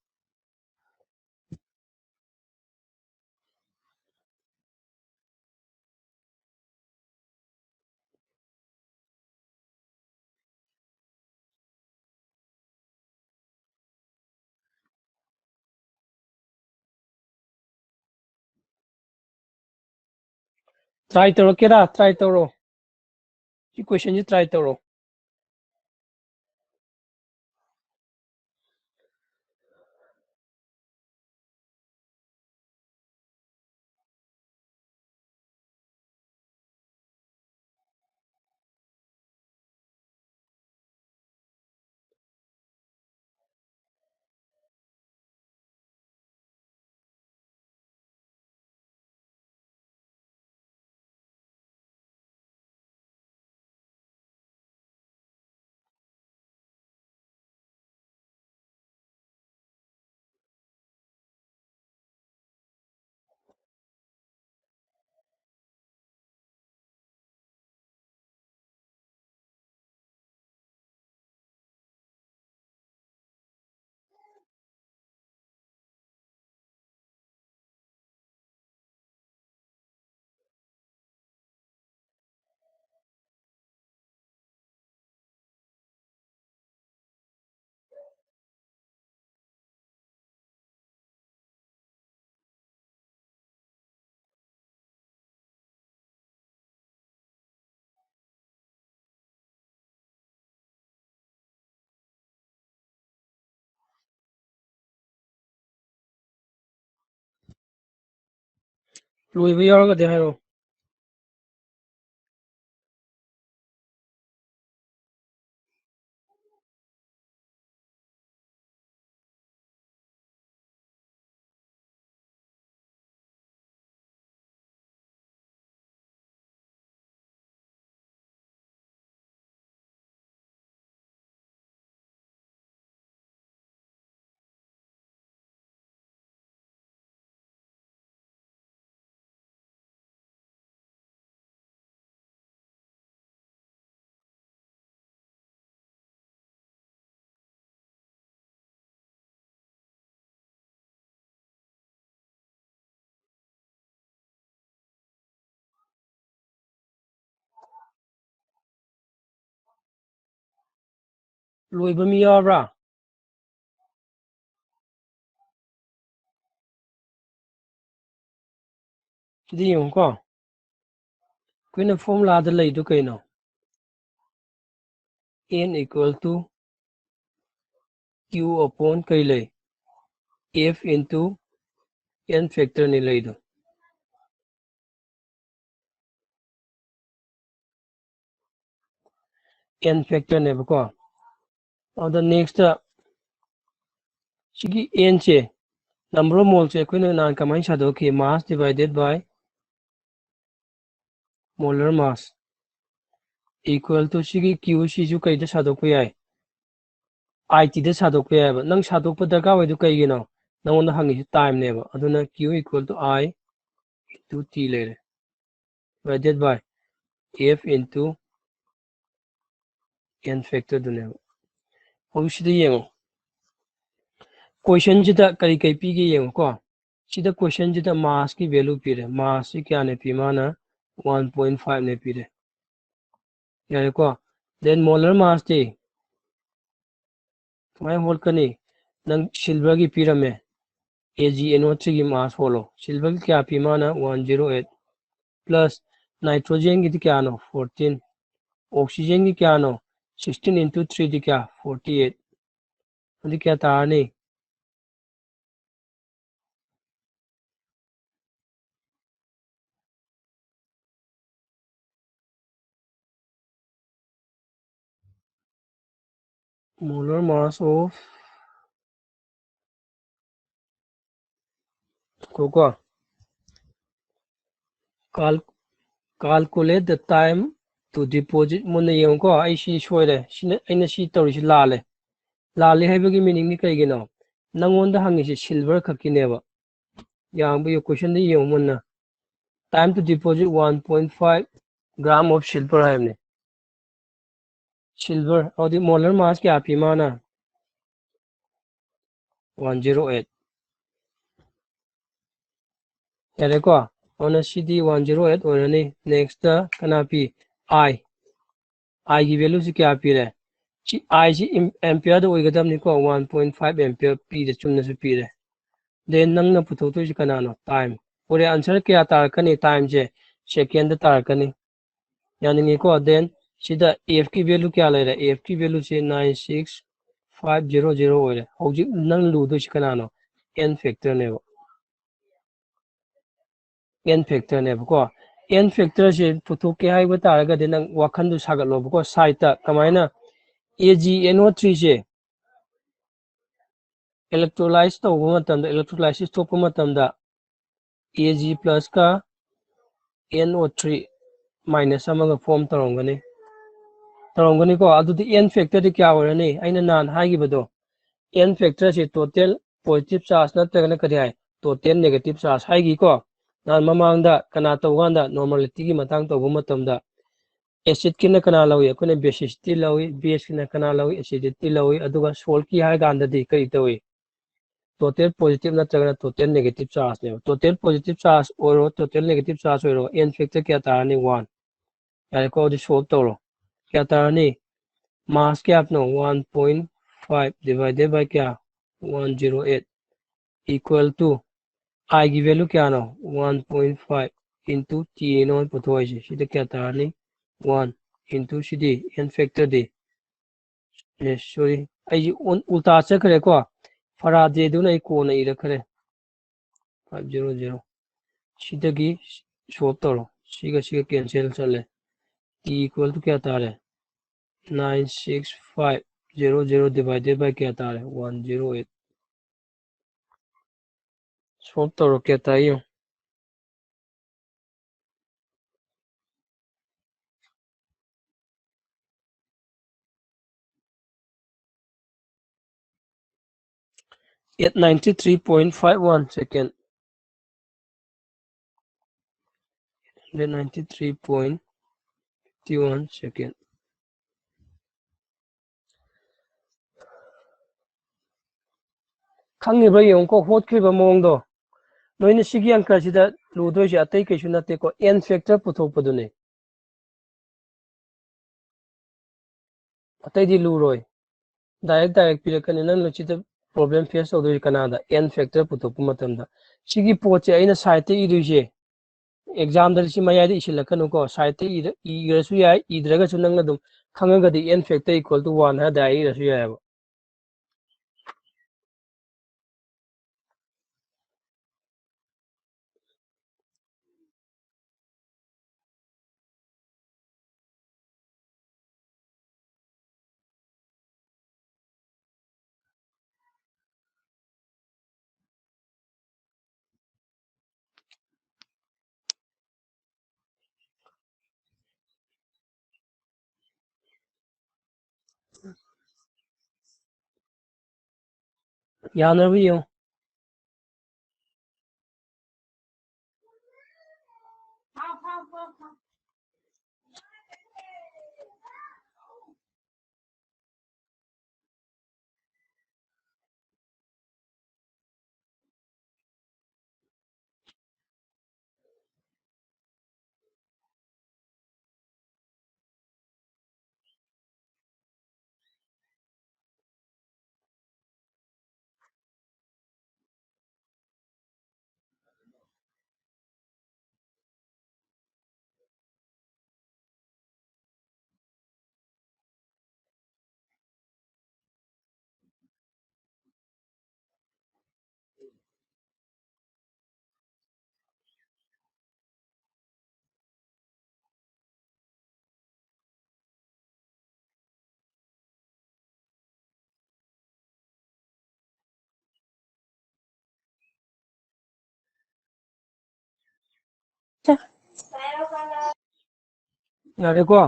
Try ꯇꯧꯔꯛꯀꯦꯔꯥ? Try ꯇꯧꯔꯣ꯫ ꯁꯤ questionꯁꯤ try ꯇꯧꯔꯣ꯫ ꯂꯣꯏꯕ ꯌꯥꯎꯔꯒꯗꯤ ꯍꯥꯏꯔꯛꯑꯣ꯫ ꯂꯣꯏꯕ ꯃꯤ ꯌꯥꯎꯔꯕ꯭ꯔꯥ? ꯁꯤꯗ ꯌꯦꯡꯉꯨꯀꯣ, ꯑꯩꯈꯣꯏꯅ formulaꯗ ꯂꯩꯗꯨ ꯀꯩꯅꯣ? N equal to Q upon ꯀꯩ ꯂꯩ? F into N factor ꯅꯤ ꯂꯩꯗꯣ꯫ N factor ꯅꯦꯕꯀꯣ꯫ ꯑꯗ next ꯁꯤꯒꯤ N say, number of mole ꯁꯦ ꯑꯩꯈꯣꯏꯅ ꯅꯍꯥꯟ ꯀꯃꯥꯏꯅ ꯁꯥꯗꯣꯛꯈꯤ? Mass divided by molar mass equal to ꯁꯤꯒꯤ Q ꯁꯤꯁꯨ ꯀꯩꯗ ꯁꯥꯗꯣꯛꯄ ꯌꯥꯏ? I T ꯗ ꯁꯥꯗꯣꯛꯄ ꯌꯥꯏꯑꯕ꯫ ꯅꯪ ꯁꯥꯗꯣꯛꯄ ꯗꯔꯀꯥꯔ ꯑꯣꯏꯗꯨ ꯀꯩꯒꯤꯅꯣ? ꯅꯪꯉꯣꯟꯗ ꯍꯪꯉꯤꯁꯤ time ꯅꯦꯕ꯫ ꯑꯗꯨꯅ Q equal to I into T ꯂꯩꯔꯦ, divided by F into N factor ꯗꯨꯅꯦꯕ꯫ ꯍꯧꯖꯤꯛ ꯁꯤꯗ ꯌꯦꯡꯉꯣ, question ꯁꯤꯗ ꯀꯔꯤ ꯀꯔꯤ ꯄꯤꯒꯦ ꯌꯦꯡꯉꯣꯀꯣ꯫ ꯁꯤꯗ question ꯁꯤꯗ mass ꯀꯤ value ꯄꯤꯔꯦ꯫ Mass ꯁꯤ ꯀꯌꯥꯅꯦ ꯄꯤ? ꯃꯥꯅ one point five ꯅꯦ ꯄꯤꯔꯦ꯫ ꯌꯥꯔꯦꯀꯣ? Then molar mass ꯇꯤ ꯀꯃꯥꯏꯅ ꯍꯣꯠꯀꯅꯤ? ꯅꯪ silver ꯒꯤ ꯄꯤꯔꯝꯃꯦ, A G N O three ꯒꯤ mass ꯍꯣꯠꯂꯣ꯫ Silver ꯒꯤ ꯀꯌꯥ ꯄꯤ? ꯃꯥꯅ one zero eight, plus nitrogen ꯒꯤꯗꯤ ꯀꯌꯥꯅꯣ? Fourteen꯫ Oxygen ꯒꯤ ꯀꯌꯥꯅꯣ? Sixteen into three ꯗꯤ ꯀꯌꯥ? Forty eight꯫ ꯑꯗꯨꯗꯤ ꯀꯌꯥ ꯇꯥꯔꯅꯤ? Molar mass of, ꯀꯣ, ꯀꯣ꯫ Cal-, calculate the time to deposit꯫ ꯃꯨꯟꯅ ꯌꯦꯡꯉꯨꯀꯣ, ꯑꯩ ꯁꯤ ꯁꯣꯏꯔꯦ꯫ ꯁꯤꯅ, ꯑꯩꯅ ꯁꯤ ꯇꯧꯔꯤꯁꯤ ꯂꯥꯜꯂꯦ꯫ ꯂꯥꯜꯂꯦ ꯍꯥꯏꯕꯒꯤ meaning ꯗꯤ ꯀꯩꯒꯤꯅꯣ? ꯅꯪꯉꯣꯟꯗ ꯍꯪꯉꯤꯁꯤ silver ꯈꯛꯀꯤꯅꯦꯕ꯫ ꯌꯥꯝꯕ question ꯗ ꯌꯦꯡꯉꯨ ꯃꯨꯟꯅ꯫ Time to deposit one point five gram of silver ꯍꯥꯏꯕꯅꯦ꯫ Silver, ꯑꯗꯨꯗꯤ molar mass ꯀꯌꯥ ꯄꯤ ꯃꯥꯅ? One zero eight꯫ ꯌꯥꯔꯦꯀꯣ? ꯑꯗꯨꯅ ꯁꯤꯗꯤ one zero eight ꯑꯣꯏꯔꯅꯤ꯫ Next ꯀꯅꯥ ꯄꯤ? I꯫ I ꯒꯤ value ꯁꯤ ꯀꯌꯥ ꯄꯤꯔꯦ? ꯁꯤ I ꯁꯤ im-, ampere ꯗ ꯑꯣꯏꯒꯗꯕꯅꯤꯀꯣ, one point five ampere ꯄꯤꯔꯦ, ꯆꯨꯝꯅꯁꯨ ꯄꯤꯔꯦ꯫ Then ꯅꯪꯅ ꯄꯨꯊꯣꯛꯇꯣꯏꯁꯤ ꯀꯅꯥꯅꯣ? Time꯫ ꯐꯔꯦ, answer ꯀꯌꯥ ꯇꯥꯔꯛꯀꯅꯤ? Time ꯁꯦ second ꯗ ꯇꯥꯔꯛꯀꯅꯤ꯫ ꯌꯥꯅꯤꯡꯉꯤꯀꯣ? Then ꯁꯤꯗ F ꯀꯤ value ꯀꯌꯥ ꯂꯩꯔꯦ? F ꯀꯤ value ꯁꯦ nine six five zero zero ꯑꯣꯏꯔꯦ꯫ ꯍꯧꯖꯤꯛ ꯅꯪ ꯂꯨꯗꯣꯏꯁꯤ ꯀꯅꯥꯅꯣ? N factor ꯅꯦꯕ꯫ N factor ꯅꯦꯕꯀꯣ꯫ N factor ꯁꯦ ꯄꯨꯊꯣꯛꯀꯦ ꯍꯥꯏꯕ ꯇꯥꯔꯒꯗꯤ ꯅꯪ ꯋꯥꯈꯟꯗꯨ ꯁꯥꯒꯠꯂꯣꯕꯀꯣ꯫ Side ꯇ ꯀꯃꯥꯏꯅ A G N O three say electrolyze ꯇꯧꯕ ꯃꯇꯝꯗ, electrolysis ꯊꯣꯛꯄ ꯃꯇꯝꯗ A G plus ꯀ N O three minus ꯑꯃꯒ form ꯇꯧꯔꯝꯒꯅꯤ꯫ ꯇꯧꯔꯝꯒꯅꯤꯀꯣ? ꯑꯗꯨꯗꯤ N factor ꯗꯤ ꯀꯌꯥ ꯑꯣꯏꯔꯅꯤ? ꯑꯩꯅ ꯅꯍꯥꯟ ꯍꯥꯏꯈꯤꯕꯗꯣ, N factor ꯁꯦ total positive charge ꯅꯠꯇ꯭ꯔꯒꯅ ꯀꯔꯤ ꯍꯥꯏ? Total negative charge ꯍꯥꯏꯈꯤꯀꯣ? ꯅꯍꯥꯟ ꯃꯃꯥꯡꯗ ꯀꯅꯥ ꯇꯧꯕ ꯀꯥꯟꯗ, normality ꯒꯤ ꯃꯇꯥꯡ ꯇꯧꯕ ꯃꯇꯝꯗ, acid ꯀꯤꯅ ꯀꯅꯥ ꯂꯧꯏ? ꯑꯩꯈꯣꯏꯅ basicity ꯂꯧꯏ, base ꯀꯤꯅ ꯀꯅꯥ ꯂꯧꯏ? Acidity ꯂꯧꯏ꯫ ꯑꯗꯨꯒ salt ꯀꯤ ꯍꯥꯏ ꯀꯥꯟꯗꯗꯤ ꯀꯔꯤ ꯇꯧꯏ? Total positive ꯅꯠꯇ꯭ꯔꯒꯅ total negative charge ꯅꯦꯕ꯫ Total positive charge ꯑꯣꯏꯔꯣ, total negative charge ꯑꯣꯏꯔꯣ, N factor ꯀꯌꯥ ꯇꯥꯔꯅꯤ? One꯫ ꯌꯥꯔꯦꯀꯣ, ꯑꯗꯨ solve ꯇꯧꯔꯣ꯫ ꯀꯌꯥ ꯇꯥꯔꯅꯤ? Mass ꯀꯌꯥꯅꯣ? One point five divided by ꯀꯌꯥ? One zero eight equal to I ꯒꯤ value ꯀꯌꯥꯅꯣ? One point five into T N ꯑꯣꯏꯅ ꯄꯨꯊꯣꯛꯏꯁꯦ꯫ ꯁꯤꯗ ꯀꯌꯥ ꯇꯥꯔꯅꯤ? One into ꯁꯤꯗꯤ N factor ꯗꯤ, ꯑꯦ, sorry, ꯑꯩꯁꯤ ꯎꯜ-, ꯎꯜꯇꯥ ꯆꯠꯈ꯭ꯔꯦꯀꯣ꯫ Faraday ꯗꯨꯅ ꯑꯩ ꯀꯣꯟꯅ ꯏꯔꯛꯈ꯭ꯔꯦ꯫ Five zero zero꯫ ꯁꯤꯗꯒꯤ solve ꯇꯧꯔꯣ꯫ ꯁꯤꯒ ꯁꯤꯒ cancel ꯆꯠꯂꯦ꯫ T equal to ꯀꯌꯥ ꯇꯥꯔꯦ? Nine six five zero zero divided by ꯀꯌꯥ ꯇꯥꯔꯦ? One zero eight꯫ Solve ꯇꯧꯔꯣ, ꯀꯌꯥ ꯇꯥꯏ ꯌꯦꯡꯉꯣ꯫ Eight ninety three point five one second. Eight ninety three point fifty one second. ꯈꯪꯉꯤꯕ꯭ꯔꯥ ꯌꯦꯡꯉꯨꯀꯣ, ꯍꯣꯠꯈ꯭ꯔꯤꯕ ꯃꯑꯣꯡꯗꯣ꯫ ꯅꯣꯏꯅ ꯁꯤꯒꯤ ꯑꯪꯀꯁꯤꯗ ꯂꯨꯗꯣꯏꯁꯦ ꯑꯇꯩ ꯀꯩꯁꯨ ꯅꯠꯇꯦꯀꯣ, N factor ꯄꯨꯊꯣꯛꯄꯗꯨꯅꯦ꯫ ꯑꯇꯩꯗꯤ ꯂꯨꯔꯣꯏ꯫ Direct direct ꯄꯤꯔꯛꯀꯅꯤ꯫ ꯅꯪꯅ ꯁꯤꯗ problem face ꯇꯧꯗꯣꯏꯁꯦ ꯀꯅꯥꯗ? N factor ꯄꯨꯊꯣꯛꯄ ꯃꯇꯝꯗ꯫ ꯁꯤꯒꯤ ꯄꯣꯠꯁꯦ ꯑꯩꯅ side ꯇ ꯏꯗꯣꯏꯁꯦ, ꯑꯦꯛꯖꯥꯝꯗꯗꯤ ꯁꯤ ꯃꯌꯥꯏꯗ ꯏꯁꯤꯜꯂꯛꯀꯅꯨꯀꯣ, ꯁꯥꯏꯠꯇ ꯏꯔꯁꯨ ꯌꯥꯏ, ꯏꯗ꯭ꯔꯒꯁꯨ ꯅꯪꯅ ꯑꯗꯨꯝ ꯈꯪꯉꯒꯗꯤ n factor equal to one ꯍꯥꯏꯅ direct ꯏꯔꯁꯨ ꯌꯥꯏꯑꯕ꯫ ꯌꯥꯅꯕ ꯌꯦꯡꯉꯨ꯫ ꯌꯥꯔꯦꯀꯣ?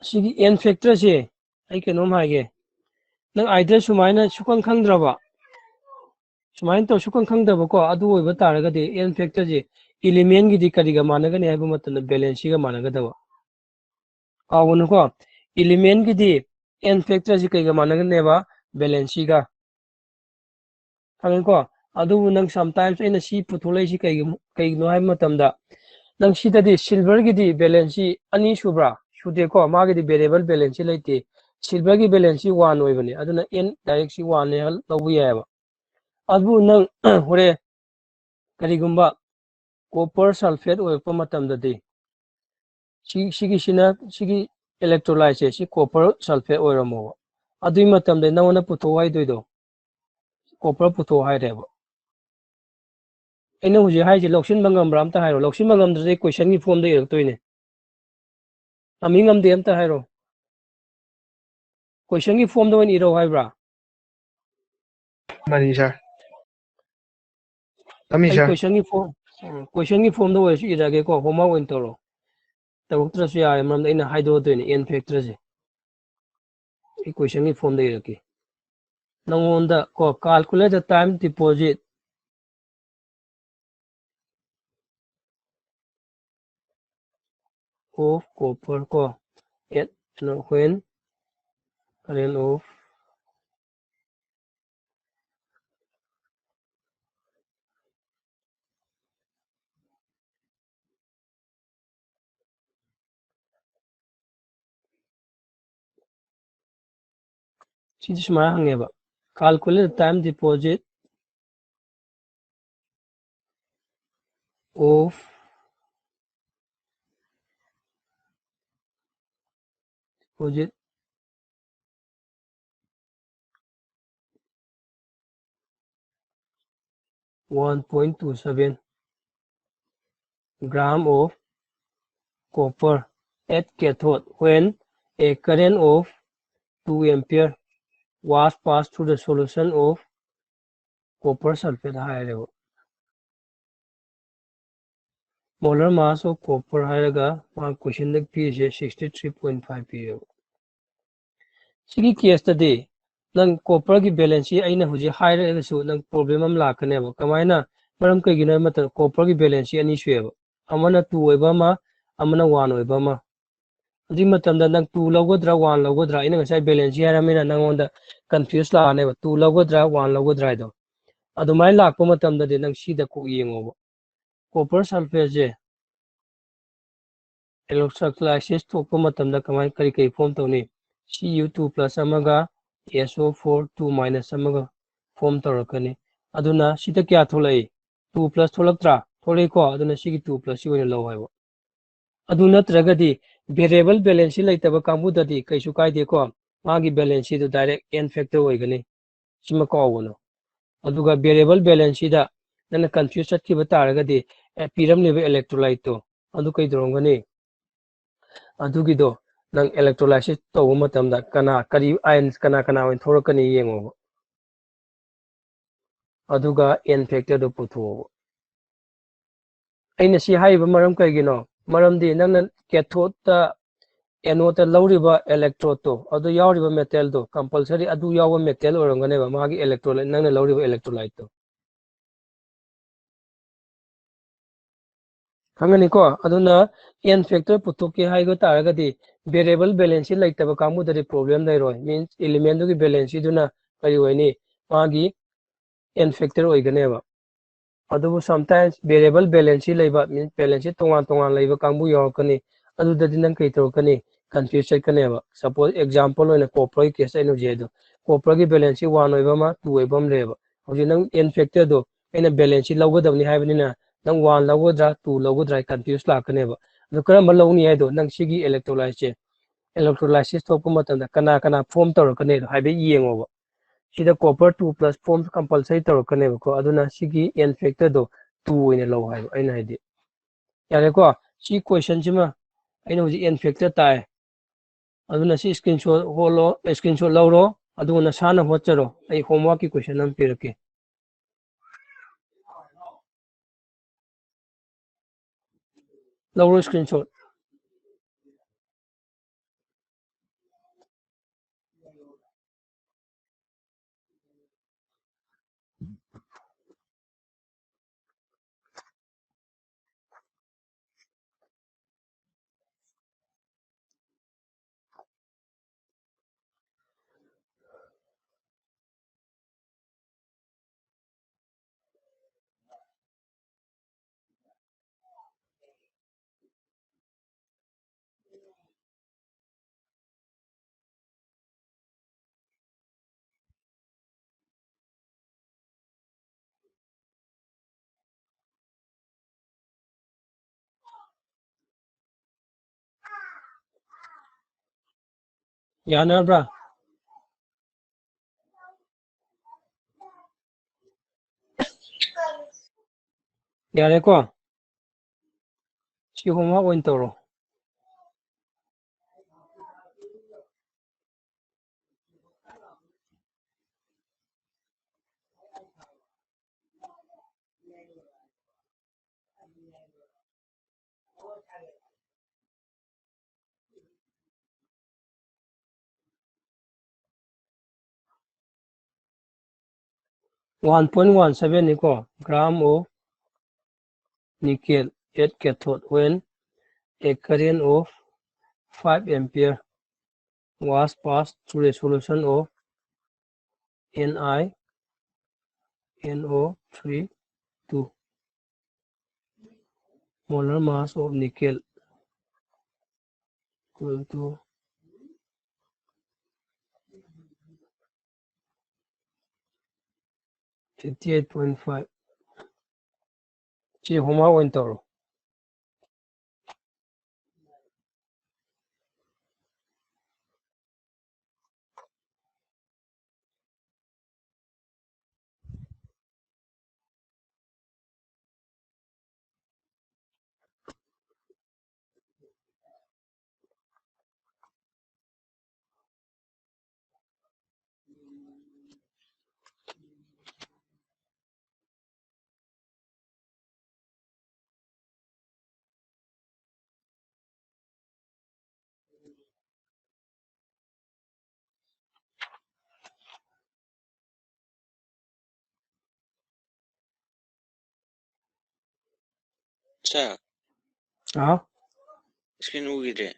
ꯁꯤꯒꯤ n factorꯁꯦ ꯑꯩ ꯀꯩꯅꯣꯝ ꯍꯥꯏꯒꯦ꯫ ꯅꯪ either ꯁꯨꯃꯥꯏꯅ ꯁꯨꯈꯪ ꯈꯪꯗ꯭ꯔꯕ, ꯁꯨꯃꯥꯏꯅ ꯇꯧ ꯁꯨꯈꯪ ꯈꯪꯗꯕꯀꯣ, ꯑꯗꯨ ꯑꯣꯏꯕ ꯇꯥꯔꯒꯗꯤ n factorꯁꯦ elementꯒꯤꯗꯤ ꯀꯔꯤꯒ ꯃꯥꯟꯅꯒꯅꯤ ꯍꯥꯏꯕ ꯃꯇꯝꯗ balanceꯒ ꯃꯥꯟꯅꯒꯗꯕ꯫ ꯀꯥꯎꯒꯅꯨꯀꯣ, elementꯒꯤꯗꯤ n factorꯁꯤ ꯀꯩꯒ ꯃꯥꯟꯅꯒꯅꯦꯕ? Balanceꯒ꯫ ꯈꯪꯉꯦꯀꯣ? ꯑꯗꯨꯕꯨ ꯅꯪ sometimes ꯑꯩꯅ ꯁꯤ ꯄꯨꯊꯣꯛꯂꯛꯏꯁꯤ ꯀꯩꯒꯤ-, ꯀꯩꯒꯤꯅꯣ ꯍꯥꯏꯕ ꯃꯇꯝꯗ, ꯅꯪ ꯁꯤꯗꯗꯤ silverꯒꯤꯗꯤ balance ꯑꯅꯤ ꯁꯨꯕ꯭ꯔꯥ? ꯁꯨꯗꯦꯀꯣ? ꯃꯥꯒꯤꯗꯤ variable balance ꯂꯩꯇꯦ꯫ Silverꯒꯤ balance one ꯑꯣꯏꯕꯅꯦ꯫ ꯑꯗꯨꯅ n direct ꯁꯤ one ꯅꯦ ꯂꯧꯕ ꯌꯥꯏꯑꯕ꯫ ꯑꯗꯨꯕꯨ ꯅꯪ ꯍꯣꯔꯦꯟ ꯀꯔꯤꯒꯨꯝꯕ copper sulphate ꯑꯣꯏꯔꯛꯄ ꯃꯇꯝꯗꯗꯤ ꯁꯤ ꯁꯤꯒꯤꯁꯤꯅ ꯁꯤꯒꯤ electrolyte ꯁꯦ ꯁꯤ copper sulphate ꯑꯣꯏꯔꯝꯃꯣꯕ꯫ ꯑꯗꯨꯒꯤ ꯃꯇꯝꯗ ꯅꯉꯣꯟꯗ ꯄꯨꯊꯣꯛꯑꯣ ꯍꯥꯏꯗꯣꯏꯗꯣ copper ꯄꯨꯊꯣꯛꯑꯣ ꯍꯥꯏꯔꯦꯕ꯫ ꯑꯩꯅ ꯍꯧꯖꯤꯛ ꯍꯥꯏꯁꯦ ꯂꯧꯁꯤꯟꯕ ꯉꯝꯕ꯭ꯔꯥ ꯑꯝꯇ ꯍꯥꯏꯔꯣ꯫ ꯂꯧꯁꯤꯟꯕ ꯉꯝꯗ꯭ꯔꯗꯤ question ꯒꯤ form ꯗ ꯏꯔꯛꯇꯣꯏꯅꯦ꯫ ꯉꯝꯃꯤ ꯉꯝꯗꯦ ꯑꯝꯇ ꯍꯥꯏꯔꯣ꯫ Question ꯒꯤ form ꯗ ꯑꯣꯏꯅ ꯏꯔꯛꯑꯣ ꯍꯥꯏꯕ꯭ꯔꯥ? ꯃꯥꯅꯤ ꯁꯥꯔ꯫ ꯇꯝꯃꯤ ꯑꯩ ꯁꯥꯔ꯫ Question ꯒꯤ form question ꯒꯤ form ꯗ ꯑꯣꯏꯔꯁꯨ ꯏꯔꯛꯑꯒꯦꯀꯣ꯫ Homework ꯑꯣꯏꯅ ꯇꯧꯔꯣ꯫ ꯇꯧꯔꯛꯇ꯭ꯔꯁꯨ ꯌꯥꯔꯦ, ꯃꯔꯝꯗꯤ ꯑꯩꯅ ꯍꯥꯏꯗꯣꯛꯑꯗꯣꯏꯅꯦ N factor ꯁꯦ꯫ ꯑꯩ question ꯒꯤ form ꯗ ꯏꯔꯛꯀꯦ꯫ ꯅꯉꯣꯟꯗ ꯀꯣ, calculate the time deposit of copper ꯀꯣ, at, when current of ꯁꯤꯗꯤ ꯁꯨꯃꯥꯏꯅ ꯍꯪꯉꯦꯕ, calculate time deposit of deposit one point two seven gram of copper at cathode when a current of two ampere was passed through the solution of copper sulphate ꯍꯥꯏꯔꯦꯕ꯫ Molar mass of copper ꯍꯥꯏꯔꯒ ꯃꯥ question ꯗ ꯄꯤꯔꯤꯁꯦ sixty three point five ꯄꯤꯌꯦꯕ꯫ ꯁꯤꯒꯤ case ꯇꯗꯤ ꯅꯪ copper ꯒꯤ balance ꯁꯤ ꯑꯩꯅ ꯍꯧꯖꯤꯛ ꯍꯥꯏꯔꯒꯁꯨ ꯅꯪ problem ꯑꯃ ꯂꯥꯛꯀꯅꯦꯕ꯫ ꯀꯃꯥꯏꯅ? ꯃꯔꯝ ꯀꯩꯒꯤꯅꯣ ꯍꯥꯏꯕ ꯃꯇꯝꯗ copper ꯒꯤ balance ꯁꯤ ꯑꯅꯤ ꯁꯨꯏꯑꯕ, ꯑꯃꯅ two ꯑꯣꯏꯕ ꯑꯃ, ꯑꯃꯅ one ꯑꯣꯏꯕ ꯑꯃ꯫ ꯑꯗꯨꯒꯤ ꯃꯇꯝꯗ ꯅꯪ two ꯂꯧꯒꯗ꯭ꯔꯥ one ꯂꯧꯒꯗ꯭ꯔꯥ? ꯑꯩꯅ ꯉꯁꯥꯏ balance ꯁꯤ ꯍꯥꯏꯔꯝꯃꯤꯅ ꯅꯪꯉꯣꯟꯗ confuse ꯂꯥꯛꯑꯅꯦꯕ꯫ Two ꯂꯧꯒꯗ꯭ꯔꯥ one ꯂꯧꯒꯗ꯭ꯔꯥ ꯍꯥꯏꯗꯣ꯫ ꯑꯗꯨꯃꯥꯏꯅ ꯂꯥꯛꯄ ꯃꯇꯝꯗꯗꯤ ꯅꯪ ꯁꯤꯗ ꯀꯣꯛ ꯌꯦꯡꯉꯣꯕ꯫ Copper sulphate ꯁꯦ electrolysis ꯊꯣꯛꯄ ꯃꯇꯝꯗ ꯀꯃꯥꯏ, ꯀꯔꯤ ꯀꯔꯤ form ꯇꯧꯅꯤ? C U two plus ꯑꯃꯒ S O four two minus ꯑꯃꯒ form ꯇꯧꯔꯛꯀꯅꯤ꯫ ꯑꯗꯨꯅ ꯁꯤꯗ ꯀꯌꯥ ꯊꯣꯛꯂꯛꯏ? Two plus ꯊꯣꯛꯂꯛꯇ꯭ꯔꯥ? ꯊꯣꯛꯂꯛꯏꯀꯣ꯫ ꯑꯗꯨꯅ ꯁꯤꯒꯤ two plus ꯁꯤ ꯑꯣꯏꯅ ꯂꯧ ꯍꯥꯏꯕ꯫ ꯑꯗꯨ ꯅꯠꯇ꯭ꯔꯒꯗꯤ variable balance sheet ꯂꯩꯇꯕ ꯀꯥꯡꯕꯨꯗꯗꯤ ꯀꯩꯁꯨ ꯀꯥꯏꯗꯦꯀꯣ, ꯃꯥꯒꯤ balance sheet ꯗꯨ direct n factor ꯑꯣꯏꯒꯅꯤ, ꯁꯤꯃ ꯀꯥꯎꯒꯅꯨ꯫ ꯑꯗꯨꯒ variable balance sheet ꯗ ꯅꯪꯅ confuse ꯆꯠꯈꯤꯕ ꯇꯥꯔꯒꯗꯤ, ꯑꯦ, ꯄꯤꯔꯝꯂꯤꯕ electrolyte ꯇꯣ ꯑꯗꯨ ꯀꯩꯗꯧꯔꯝꯒꯅꯤ? ꯑꯗꯨꯒꯤꯗꯣ ꯅꯪ electrolysis ꯇꯧꯕ ꯃꯇꯝꯗ ꯀꯅꯥ ꯀꯔꯤ ion ꯀꯅꯥ ꯀꯅꯥ ꯑꯣꯏꯅ ꯊꯣꯛꯂꯛꯀꯅꯤ ꯌꯦꯡꯉꯣꯕ꯫ ꯑꯗꯨꯒ n factor ꯗꯣ ꯄꯨꯊꯣꯛꯑꯣꯕ꯫ ꯑꯩꯅ ꯁꯤ ꯍꯥꯏꯔꯤꯕ ꯃꯔꯝ ꯀꯩꯒꯤꯅꯣ? ꯃꯔꯝꯗꯤ ꯅꯪꯅ cathode ꯇ anode ꯇ ꯂꯧꯔꯤꯕ electrode ꯇꯣ, ꯑꯗꯨ ꯌꯥꯎꯔꯤꯕ metal ꯗꯣ, compulsory ꯑꯗꯨ ꯌꯥꯎꯕ metal ꯑꯣꯏꯔꯝꯒꯅꯦꯕ ꯃꯥꯒꯤ electrolyte, ꯅꯪꯅ ꯂꯧꯔꯤꯕ electrolyte ꯇꯣ꯫ ꯈꯪꯒꯅꯤꯀꯣ? ꯑꯗꯨꯅ n factor ꯄꯨꯊꯣꯛꯀꯦ ꯍꯥꯏꯕ ꯇꯥꯔꯒꯗꯤ variable balance sheet ꯂꯩꯇꯕ ꯀꯥꯡꯕꯨꯗꯗꯤ problem ꯂꯩꯔꯣꯏ꯫ Means element ꯗꯨꯒꯤ balance sheet ꯗꯨꯅ ꯀꯔꯤ ꯑꯣꯏꯅꯤ? ꯃꯥꯒꯤ n factor ꯑꯣꯏꯒꯅꯦꯕ꯫ ꯑꯗꯨꯕꯨ sometimes variable balance sheet ꯂꯩꯕ, means balance sheet ꯇꯣꯉꯥꯟ ꯇꯣꯉꯥꯟ ꯂꯩꯕ ꯀꯥꯡꯕꯨ ꯌꯥꯎꯔꯛꯀꯅꯤ꯫ ꯑꯗꯨꯗꯗꯤ ꯅꯪ ꯀꯩ ꯇꯧꯔꯛꯀꯅꯤ? Confuse ꯆꯠꯀꯅꯦꯕ꯫ Suppose example ꯑꯣꯏꯅ copper ꯒꯤ case ꯑꯩꯅ ꯍꯧꯖꯤꯛ ꯍꯥꯏꯗꯣ, copper ꯒꯤ balance sheet one ꯑꯣꯏꯕ ꯑꯃ, two ꯑꯣꯏꯕ ꯑꯃ ꯂꯩꯌꯦꯕ꯫ ꯍꯧꯖꯤꯛ ꯅꯪ n factor ꯗꯣ ꯑꯩꯅ balance sheet ꯂꯧꯒꯗꯕꯅꯤ ꯍꯥꯏꯕꯅꯤꯅ, ꯅꯪ one ꯂꯧꯒꯗ꯭ꯔꯥ, two ꯂꯧꯒꯗ꯭ꯔꯥ ꯍꯥꯏ confuse ꯂꯥꯛꯀꯅꯦꯕ꯫ ꯑꯗꯣ ꯀꯔꯝꯕ ꯂꯧꯅꯤ ꯍꯥꯏꯗꯣ, ꯅꯪ ꯁꯤꯒꯤ electrolyte ꯁꯦ, electrolysis ꯊꯣꯛꯄ ꯃꯇꯝꯗ ꯀꯅꯥ ꯀꯅꯥ form ꯇꯧꯔꯛꯀꯅꯤ ꯍꯥꯏꯗꯣ ꯍꯥꯏꯐꯦꯠ ꯌꯦꯡꯉꯣꯕ꯫ ꯁꯤꯗ copper two plus form compulsory ꯇꯧꯔꯛꯀꯅꯦꯕꯀꯣ꯫ ꯑꯗꯨꯅ ꯁꯤꯒꯤ n factor ꯗꯣ two ꯑꯣꯏꯅ ꯂꯧ ꯍꯥꯏꯕ ꯑꯩꯅ ꯍꯥꯏꯗꯤ꯫ ꯌꯥꯔꯦꯀꯣ? ꯁꯤ question ꯁꯤꯃ ꯑꯩꯅ ꯍꯧꯖꯤꯛ n factor ꯇꯥꯏ꯫ ꯑꯗꯨꯅ ꯁꯤ screenshot ꯍꯣꯜꯂꯣ, screenshot ꯂꯧꯔꯣ, ꯑꯗꯨꯒ ꯅꯁꯥꯅ ꯍꯣꯠꯆꯔꯣ꯫ ꯑꯩ homework ꯀꯤ question ꯑꯃ ꯄꯤꯔꯛꯀꯦ꯫ ꯂꯧꯔꯣ screenshot꯫ ꯌꯥꯅꯔꯕ꯭ꯔꯥ? ꯌꯥꯔꯦꯀꯣ? ꯁꯤ homework ꯑꯣꯏꯅ ꯇꯧꯔꯣ꯫ One point one seven ꯅꯤꯀꯣ, gram of nickel at cathode when a current of five ampere was passed through a solution of Ni NO three two. Molar mass of nickel equal to fifty eight point five. ꯁꯤ homework ꯑꯣꯏꯅ ꯇꯧꯔꯣ꯫ ꯁꯥꯔ, ꯍꯥꯎ? Screen ꯎꯈꯤꯗ꯭ꯔꯦ꯫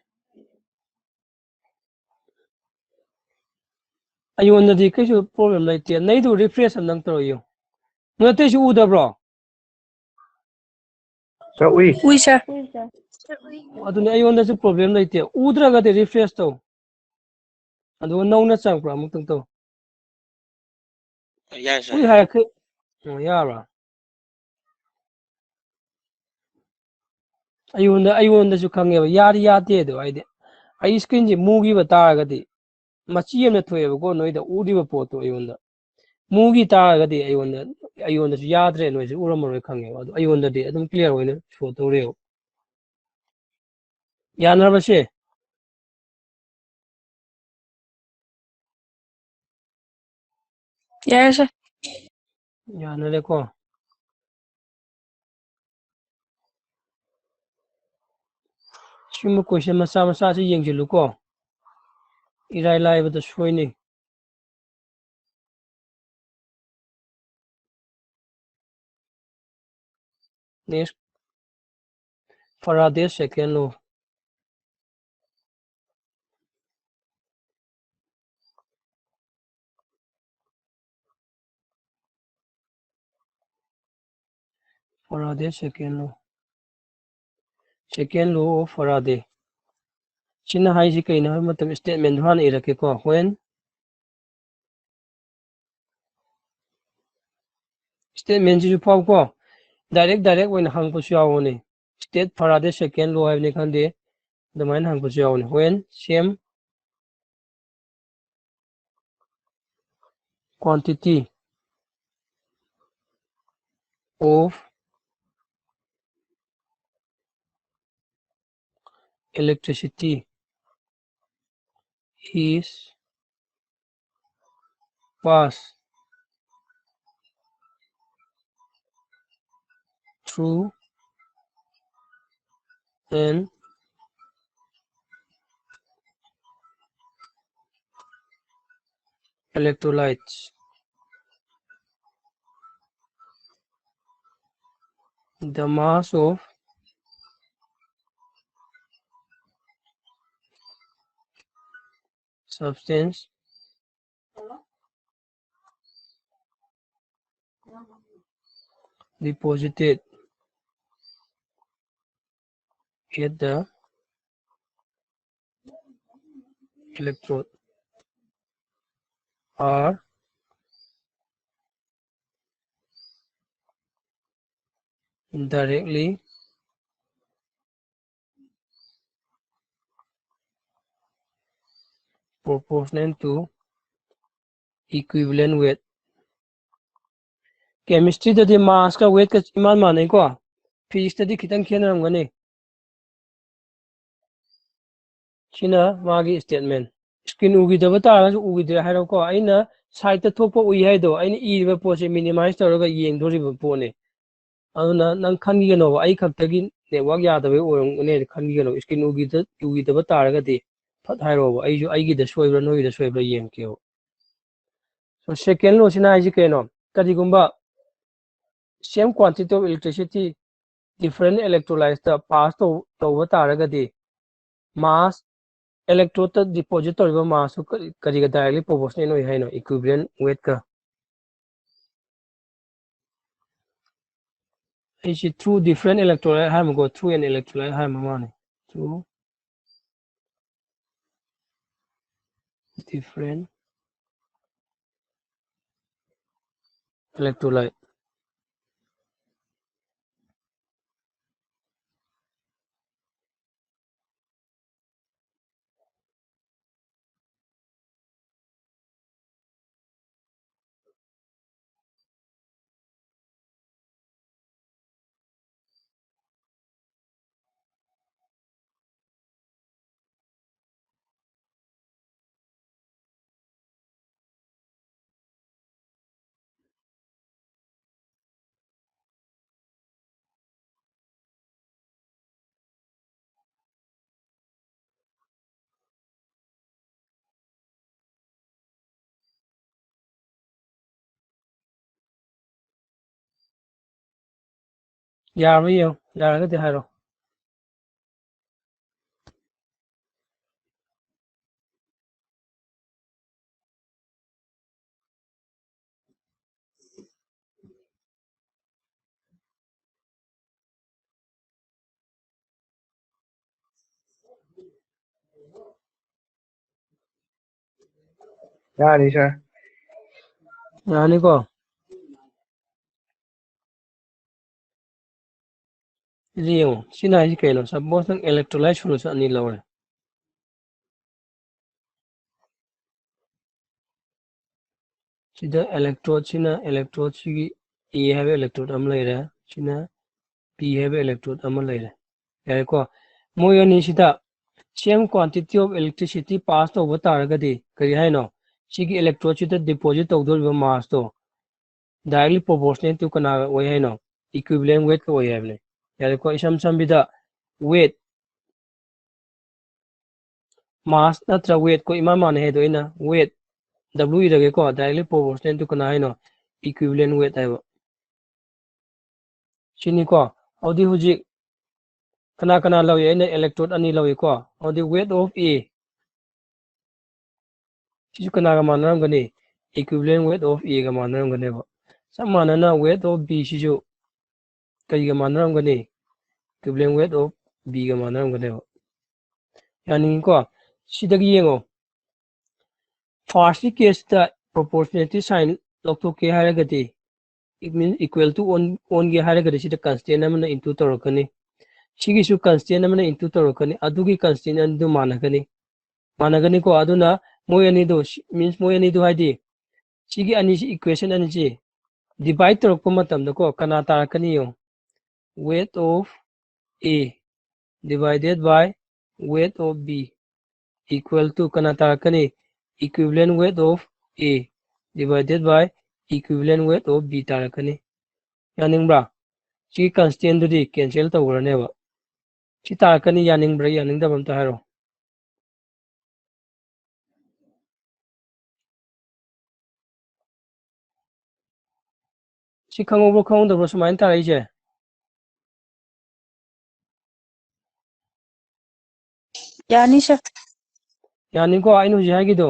ꯑꯩꯉꯣꯟꯗꯗꯤ ꯀꯩꯁꯨ problem ꯂꯩꯇꯦ꯫ ꯅꯩꯗꯨ refresh ꯑꯝꯇꯪ ꯇꯧꯔ ꯌꯦꯡꯉꯨ꯫ ꯅꯣꯏ ꯑꯇꯩꯁꯨ ꯎꯗꯕ꯭ꯔꯣ? ꯁꯥꯔ, ꯎꯏ꯫ ꯎꯏ, ꯁꯥꯔ꯫ ꯑꯗꯨꯅꯦ, ꯑꯩꯉꯣꯟꯗꯁꯨ problem ꯂꯩꯇꯦ꯫ ꯎꯗ꯭ꯔꯒꯗꯤ refresh ꯇꯧ꯫ ꯑꯗꯨꯒ ꯅꯧꯅ ꯆꯪꯉꯛꯄ꯭ꯔꯥ ꯑꯃꯨꯛꯇꯪ ꯇꯧ꯫ ꯌꯥꯏ, ꯁꯥꯔ, ꯎꯏ ꯌꯥꯏ꯫ ꯍꯥꯏꯔꯛꯈꯤ-, ꯑꯣ, ꯌꯥꯔꯕ꯭ꯔꯥ? ꯑꯩꯉꯣꯟꯗ, ꯑꯩꯉꯣꯟꯗꯁꯨ ꯈꯪꯉꯦꯕ, ꯌꯥꯗꯤ ꯌꯥꯗꯦ ꯑꯗꯣ, ꯍꯥꯏꯗꯤ ꯑꯩ screen ꯁꯦ ꯃꯨꯈꯤꯕ ꯇꯥꯔꯒꯗꯤ ꯃꯆꯤ ꯑꯃ ꯊꯣꯛꯑꯦꯕꯀꯣ, ꯅꯣꯏꯗ ꯎꯔꯤꯕ ꯄꯣꯠꯇꯣ ꯑꯩꯉꯣꯟꯗ꯫ ꯃꯨꯒꯤ ꯇꯥꯔꯒꯗꯤ ꯑꯩꯉꯣꯟꯗ, ꯑꯩꯉꯣꯟꯗꯁꯨ ꯌꯥꯗ꯭ꯔꯦ, ꯅꯣꯏꯁꯨ ꯎꯔꯝꯃꯔꯣꯏ ꯈꯪꯉꯦꯕ꯫ ꯑꯗꯣ ꯑꯩꯉꯣꯟꯗꯗꯤ ꯑꯗꯨꯝ clear ꯑꯣꯏꯅ show ꯇꯧꯔꯦꯕ꯫ ꯌꯥꯅꯔꯕꯁꯦ? ꯌꯥꯔꯦ, sir꯫ ꯌꯥꯅꯔꯦꯀꯣ? ꯁꯤꯒꯨꯝꯕ question ꯃꯆꯥ ꯃꯆꯥꯁꯤ ꯌꯦꯡꯁꯤꯜꯂꯨꯀꯣ꯫ ꯏꯔꯥꯏ ꯂꯥꯏꯕꯗ ꯁꯣꯏꯅꯤ꯫ Next, Faraday second law. Faraday second law. Second law of Faraday. ꯁꯤꯅ ꯍꯥꯏꯁꯤ ꯀꯩꯅꯣ ꯍꯥꯏꯕ ꯃꯇꯝꯗ, statement ꯗꯨ ꯍꯥꯟꯅ ꯏꯔꯛꯀꯦꯀꯣ꯫ When statement ꯁꯤꯁꯨ ꯐꯥꯎꯀꯣ, direct, direct ꯑꯣꯏꯅ ꯍꯪꯉꯛꯄꯁꯨ ꯌꯥꯎꯕꯅꯤ꯫ State Faraday second law ꯍꯥꯏꯕꯅꯤ ꯈꯪꯗꯦ, ꯑꯗꯨꯃꯥꯏꯅ ꯍꯪꯉꯛꯄꯁꯨ ꯌꯥꯎꯕꯅꯤ꯫ When same quantity of electricity is passed through an electrolyte, the mass of substance deposited at the electrode are directly proportional to equivalent weight. Chemistry ꯗꯗꯤ mass ꯀ weight ꯀ ꯏꯃꯥꯟ ꯃꯥꯟꯅꯩꯀꯣ, physics ꯇꯗꯤ ꯈꯤꯇꯪ ꯈꯦꯠꯅꯔꯝꯒꯅꯤ꯫ ꯁꯤꯅ ꯃꯥꯒꯤ statement꯫ Screen ꯎꯈꯤꯗꯕ ꯇꯥꯔꯒꯁꯨ ꯎꯈꯤꯗ꯭ꯔꯦ ꯍꯥꯏꯔꯣꯀꯣ꯫ ꯑꯩꯅ side ꯇ ꯊꯣꯛꯄ ꯎꯏ ꯍꯥꯏꯗꯣ, ꯑꯩꯅ ꯏꯔꯤꯕ ꯄꯣꯠꯁꯦ minimize ꯇꯧꯔꯒ ꯌꯦꯡꯗꯣꯔꯤꯕ ꯄꯣꯠꯅꯤ꯫ ꯑꯗꯨꯅ ꯅꯪ ꯈꯟꯈꯤꯒꯅꯣꯕ, ꯑꯩ ꯈꯛꯇꯒꯤ network ꯌꯥꯗꯕꯩ ꯑꯣꯏꯔꯝꯒꯅꯤ ꯍꯥꯏꯅ ꯈꯟꯈꯤꯒꯅꯣ꯫ Screen ꯎꯈꯤꯗ-, ꯎꯈꯤꯗꯕ ꯇꯥꯔꯒꯗꯤ ꯐꯠ ꯍꯥꯏꯔꯛꯑꯣꯕ, ꯑꯩꯁꯨ ꯑꯩꯒꯤꯗ ꯁꯣꯏꯕ꯭ꯔꯥ ꯅꯣꯏꯒꯤꯗ ꯁꯣꯏꯕ꯭ꯔꯥ ꯌꯦꯡꯒꯦꯕ꯫ So, second law ꯁꯤꯅ ꯍꯥꯏꯁꯤ ꯀꯩꯅꯣ? ꯀꯔꯤꯒꯨꯝꯕ same quantity of electricity different electrolyte ꯇ pass ꯇꯧ-, ꯇꯧꯕ ꯇꯥꯔꯒꯗꯤ, mass, electrode ꯇ deposit ꯇꯧꯔꯤꯕ mass ꯇꯨ ꯀꯔꯤ, ꯀꯔꯤꯒ directly proportional ꯑꯣꯏ ꯍꯥꯏꯅꯣ? Equivalent weight ꯀ꯫ ꯑꯩꯁꯤ through different electrolyte ꯍꯥꯏꯔꯝꯃꯒꯣ, through an electrolyte ꯍꯥꯏꯔꯝꯕ ꯃꯥꯜꯂꯦ꯫ Through different electrolyte꯫ ꯌꯥꯔꯕ ꯌꯦꯡꯉꯣ, ꯌꯥꯔꯒꯗꯤ ꯍꯥꯏꯔꯣ꯫ ꯌꯥꯅꯤ, sir꯫ ꯌꯥꯅꯤꯀꯣ? ꯁꯤꯗꯤ ꯌꯦꯡꯉꯣ꯫ ꯁꯤꯅ ꯍꯥꯏꯁꯤ ꯀꯩꯅꯣ? Suppose ꯅꯪ electrolyte solution ꯑꯅꯤ ꯂꯧꯔꯦ꯫ ꯁꯤꯗ electrode ꯁꯤꯅ electrode ꯁꯤꯒꯤ A ꯍꯥꯏꯕ electrode ꯑꯃ ꯂꯩꯔꯦ, ꯁꯤꯅ P ꯍꯥꯏꯕ electrode ꯑꯃ ꯂꯩꯔꯦ꯫ ꯌꯥꯔꯦꯀꯣ? ꯃꯣꯏ ꯑꯅꯤꯁꯤꯗ same quantity of electricity pass ꯇꯧꯕ ꯇꯥꯔꯒꯗꯤ ꯀꯔꯤ ꯍꯥꯏꯅꯣ? ꯁꯤꯒꯤ electrode ꯁꯤꯗ deposit ꯇꯧꯗꯧꯔꯤꯕ mass to directly proportional to ꯀꯅꯥꯒ ꯑꯣꯏ ꯍꯥꯏꯅꯣ? Equivalent weight ꯀ ꯑꯣꯏ ꯍꯥꯏꯕꯅꯦ꯫ ꯌꯥꯔꯦꯀꯣ? ꯏꯁꯝ ꯁꯝꯕꯤꯗ weight, mass ꯅꯠꯇ꯭ꯔ weight ꯀꯣ ꯏꯃꯥ ꯃꯥꯟꯅꯩ ꯍꯥꯏꯗꯣ ꯑꯩꯅ weight W ꯏꯔꯒꯦꯀꯣ, directly proportional to ꯀꯅꯥ ꯍꯥꯏꯅꯣ? Equivalent weight ꯍꯥꯏꯕ꯫ ꯁꯤꯅꯤꯀꯣ꯫ ꯑꯗꯨꯗꯤ ꯍꯧꯖꯤꯛ ꯀꯅꯥ ꯀꯅꯥ ꯂꯧꯏ? ꯑꯩꯅ electrode ꯑꯅꯤ ꯂꯧꯏꯀꯣ꯫ ꯑꯗꯨꯗꯤ weight of A ꯁꯤꯁꯨ ꯀꯅꯥꯒ ꯃꯥꯟꯅꯔꯝꯒꯅꯤ? Equivalent weight of A ꯒ ꯃꯥꯟꯅꯔꯝꯒꯅꯦꯕ꯫ ꯆꯞ ꯃꯥꯟꯅꯅ weight of B ꯁꯤꯁꯨ ꯀꯔꯤꯒ ꯃꯥꯟꯅꯔꯝꯒꯅꯤ? Equivalent weight of B ꯒ ꯃꯥꯟꯅꯔꯝꯒꯅꯦꯕ꯫ ꯌꯥꯅꯤꯡꯉꯤꯀꯣ? ꯁꯤꯗꯒꯤ ꯌꯦꯡꯉꯣ꯫ First ꯀꯤ case ꯇ proportionality sign ꯂꯧꯊꯣꯛꯀꯦ ꯍꯥꯏꯔꯒꯗꯤ, it means equal to ꯑꯣꯟ-, ꯑꯣꯟꯒꯦ ꯍꯥꯏꯔꯒꯗꯤ ꯁꯤꯗ constant ꯑꯃꯅ into ꯇꯧꯔꯛꯀꯅꯤ꯫ ꯁꯤꯒꯤꯁꯨ constant ꯑꯃꯅ into ꯇꯧꯔꯛꯀꯅꯤ꯫ ꯑꯗꯨꯒꯤ constant ꯑꯗꯨ ꯃꯥꯟꯅꯒꯅꯤ꯫ ꯃꯥꯟꯅꯒꯅꯤꯀꯣ? ꯑꯗꯨꯅ ꯃꯣꯏ ꯑꯅꯤꯗꯣ, ꯁꯤ-, means ꯃꯣꯏ ꯑꯅꯤꯗꯣ ꯍꯥꯏꯗꯤ ꯁꯤꯒꯤ ꯑꯅꯤꯁꯤ, equation ꯑꯅꯤꯁꯤ divide ꯇꯧꯔꯛꯄ ꯃꯇꯝꯗꯀꯣ, ꯀꯅꯥ ꯇꯥꯔꯛꯀꯅꯤ ꯌꯦꯡꯉꯣ? Weight of A divided by weight of B equal to ꯀꯅꯥ ꯇꯥꯔꯛꯀꯅꯤ? Equivalent weight of A divided by equivalent weight of B ꯇꯥꯔꯛꯀꯅꯤ꯫ ꯌꯥꯅꯤꯡꯕ꯭ꯔꯥ? ꯁꯤ constant ꯗꯨꯗꯤ cancel ꯇꯧꯈ꯭ꯔꯅꯦꯕ꯫ ꯁꯤ ꯇꯥꯔꯛꯀꯅꯤ, ꯌꯥꯅꯤꯡꯕ꯭ꯔꯥ ꯌꯥꯅꯤꯡꯗꯕ꯭ꯔꯥ ꯑꯝꯇ ꯍꯥꯏꯔꯣ꯫ ꯁꯤ ꯈꯪꯍꯧꯕ꯭ꯔꯣ ꯈꯪꯍꯧꯗꯕ꯭ꯔꯣ ꯁꯨꯃꯥꯏꯅ ꯇꯥꯔꯛꯏꯁꯦ? ꯌꯥꯅꯤ sir꯫ ꯌꯥꯅꯤꯀꯣ? ꯑꯩꯅ ꯍꯧꯖꯤꯛ ꯍꯥꯏꯒꯤꯗꯣ,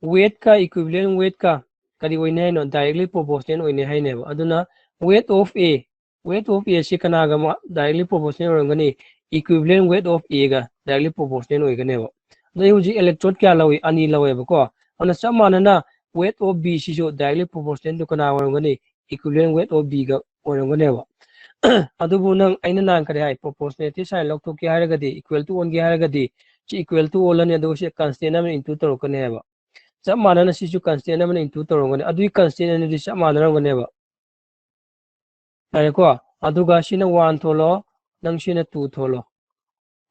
weight ꯀ equivalent weight ꯀ ꯀꯔꯤ ꯑꯣꯏꯅꯤ ꯍꯥꯏꯅꯣ? Directly proportional ꯑꯣꯏꯅꯤ ꯍꯥꯏꯅꯦꯕ꯫ ꯑꯗꯨꯅ weight of A, weight of A ꯁꯤ ꯀꯅꯥꯒ ꯃꯥ-, directly proportional ꯑꯣꯏꯔꯝꯒꯅꯤ? Equivalent weight of A ꯒ directly proportional ꯑꯣꯏꯒꯅꯦꯕ꯫ ꯑꯗꯣ ꯑꯩ ꯍꯧꯖꯤꯛ electrode ꯀꯌꯥ ꯂꯧꯏ? ꯑꯅꯤ ꯂꯧꯋꯦꯕꯀꯣ꯫ ꯑꯗꯨꯅ ꯆꯞ ꯃꯥꯟꯅꯅ weight of B ꯁꯤꯁꯨ directly proportional to ꯀꯅꯥ ꯑꯣꯏꯔꯝꯒꯅꯤ? Equivalent weight of B ꯒ ꯑꯣꯏꯔꯝꯒꯅꯦꯕ꯫ ꯑꯗꯨꯕꯨ ꯅꯪ, ꯑꯩꯅ ꯅꯍꯥꯟ ꯀꯔꯤ ꯍꯥꯏ? Proportionality sign ꯂꯧꯊꯣꯛꯀꯦ ꯍꯥꯏꯔꯒꯗꯤ, equal to ꯑꯣꯟꯒꯦ ꯍꯥꯏꯔꯒꯗꯤ, ꯁꯤ equal to ꯑꯣꯜꯂꯅꯤ, ꯑꯗꯨꯒ ꯁꯤ constant ꯑꯃ into ꯇꯧꯔꯛꯀꯅꯤ ꯍꯥꯏꯕ꯫ ꯆꯞ ꯃꯥꯟꯅꯅ ꯁꯤꯁꯨ constant ꯑꯃꯅ into ꯇꯧꯔꯝꯒꯅꯤ꯫ ꯑꯗꯨꯒꯤ constant ꯑꯅꯤꯗꯤ ꯆꯞ ꯃꯥꯟꯅꯔꯝꯒꯅꯦꯕ꯫ ꯌꯥꯔꯦꯀꯣ? ꯑꯗꯨꯒ ꯁꯤꯅ one ꯊꯣꯜꯂꯣ, ꯅꯪ ꯁꯤꯅ two ꯊꯣꯜꯂꯣ꯫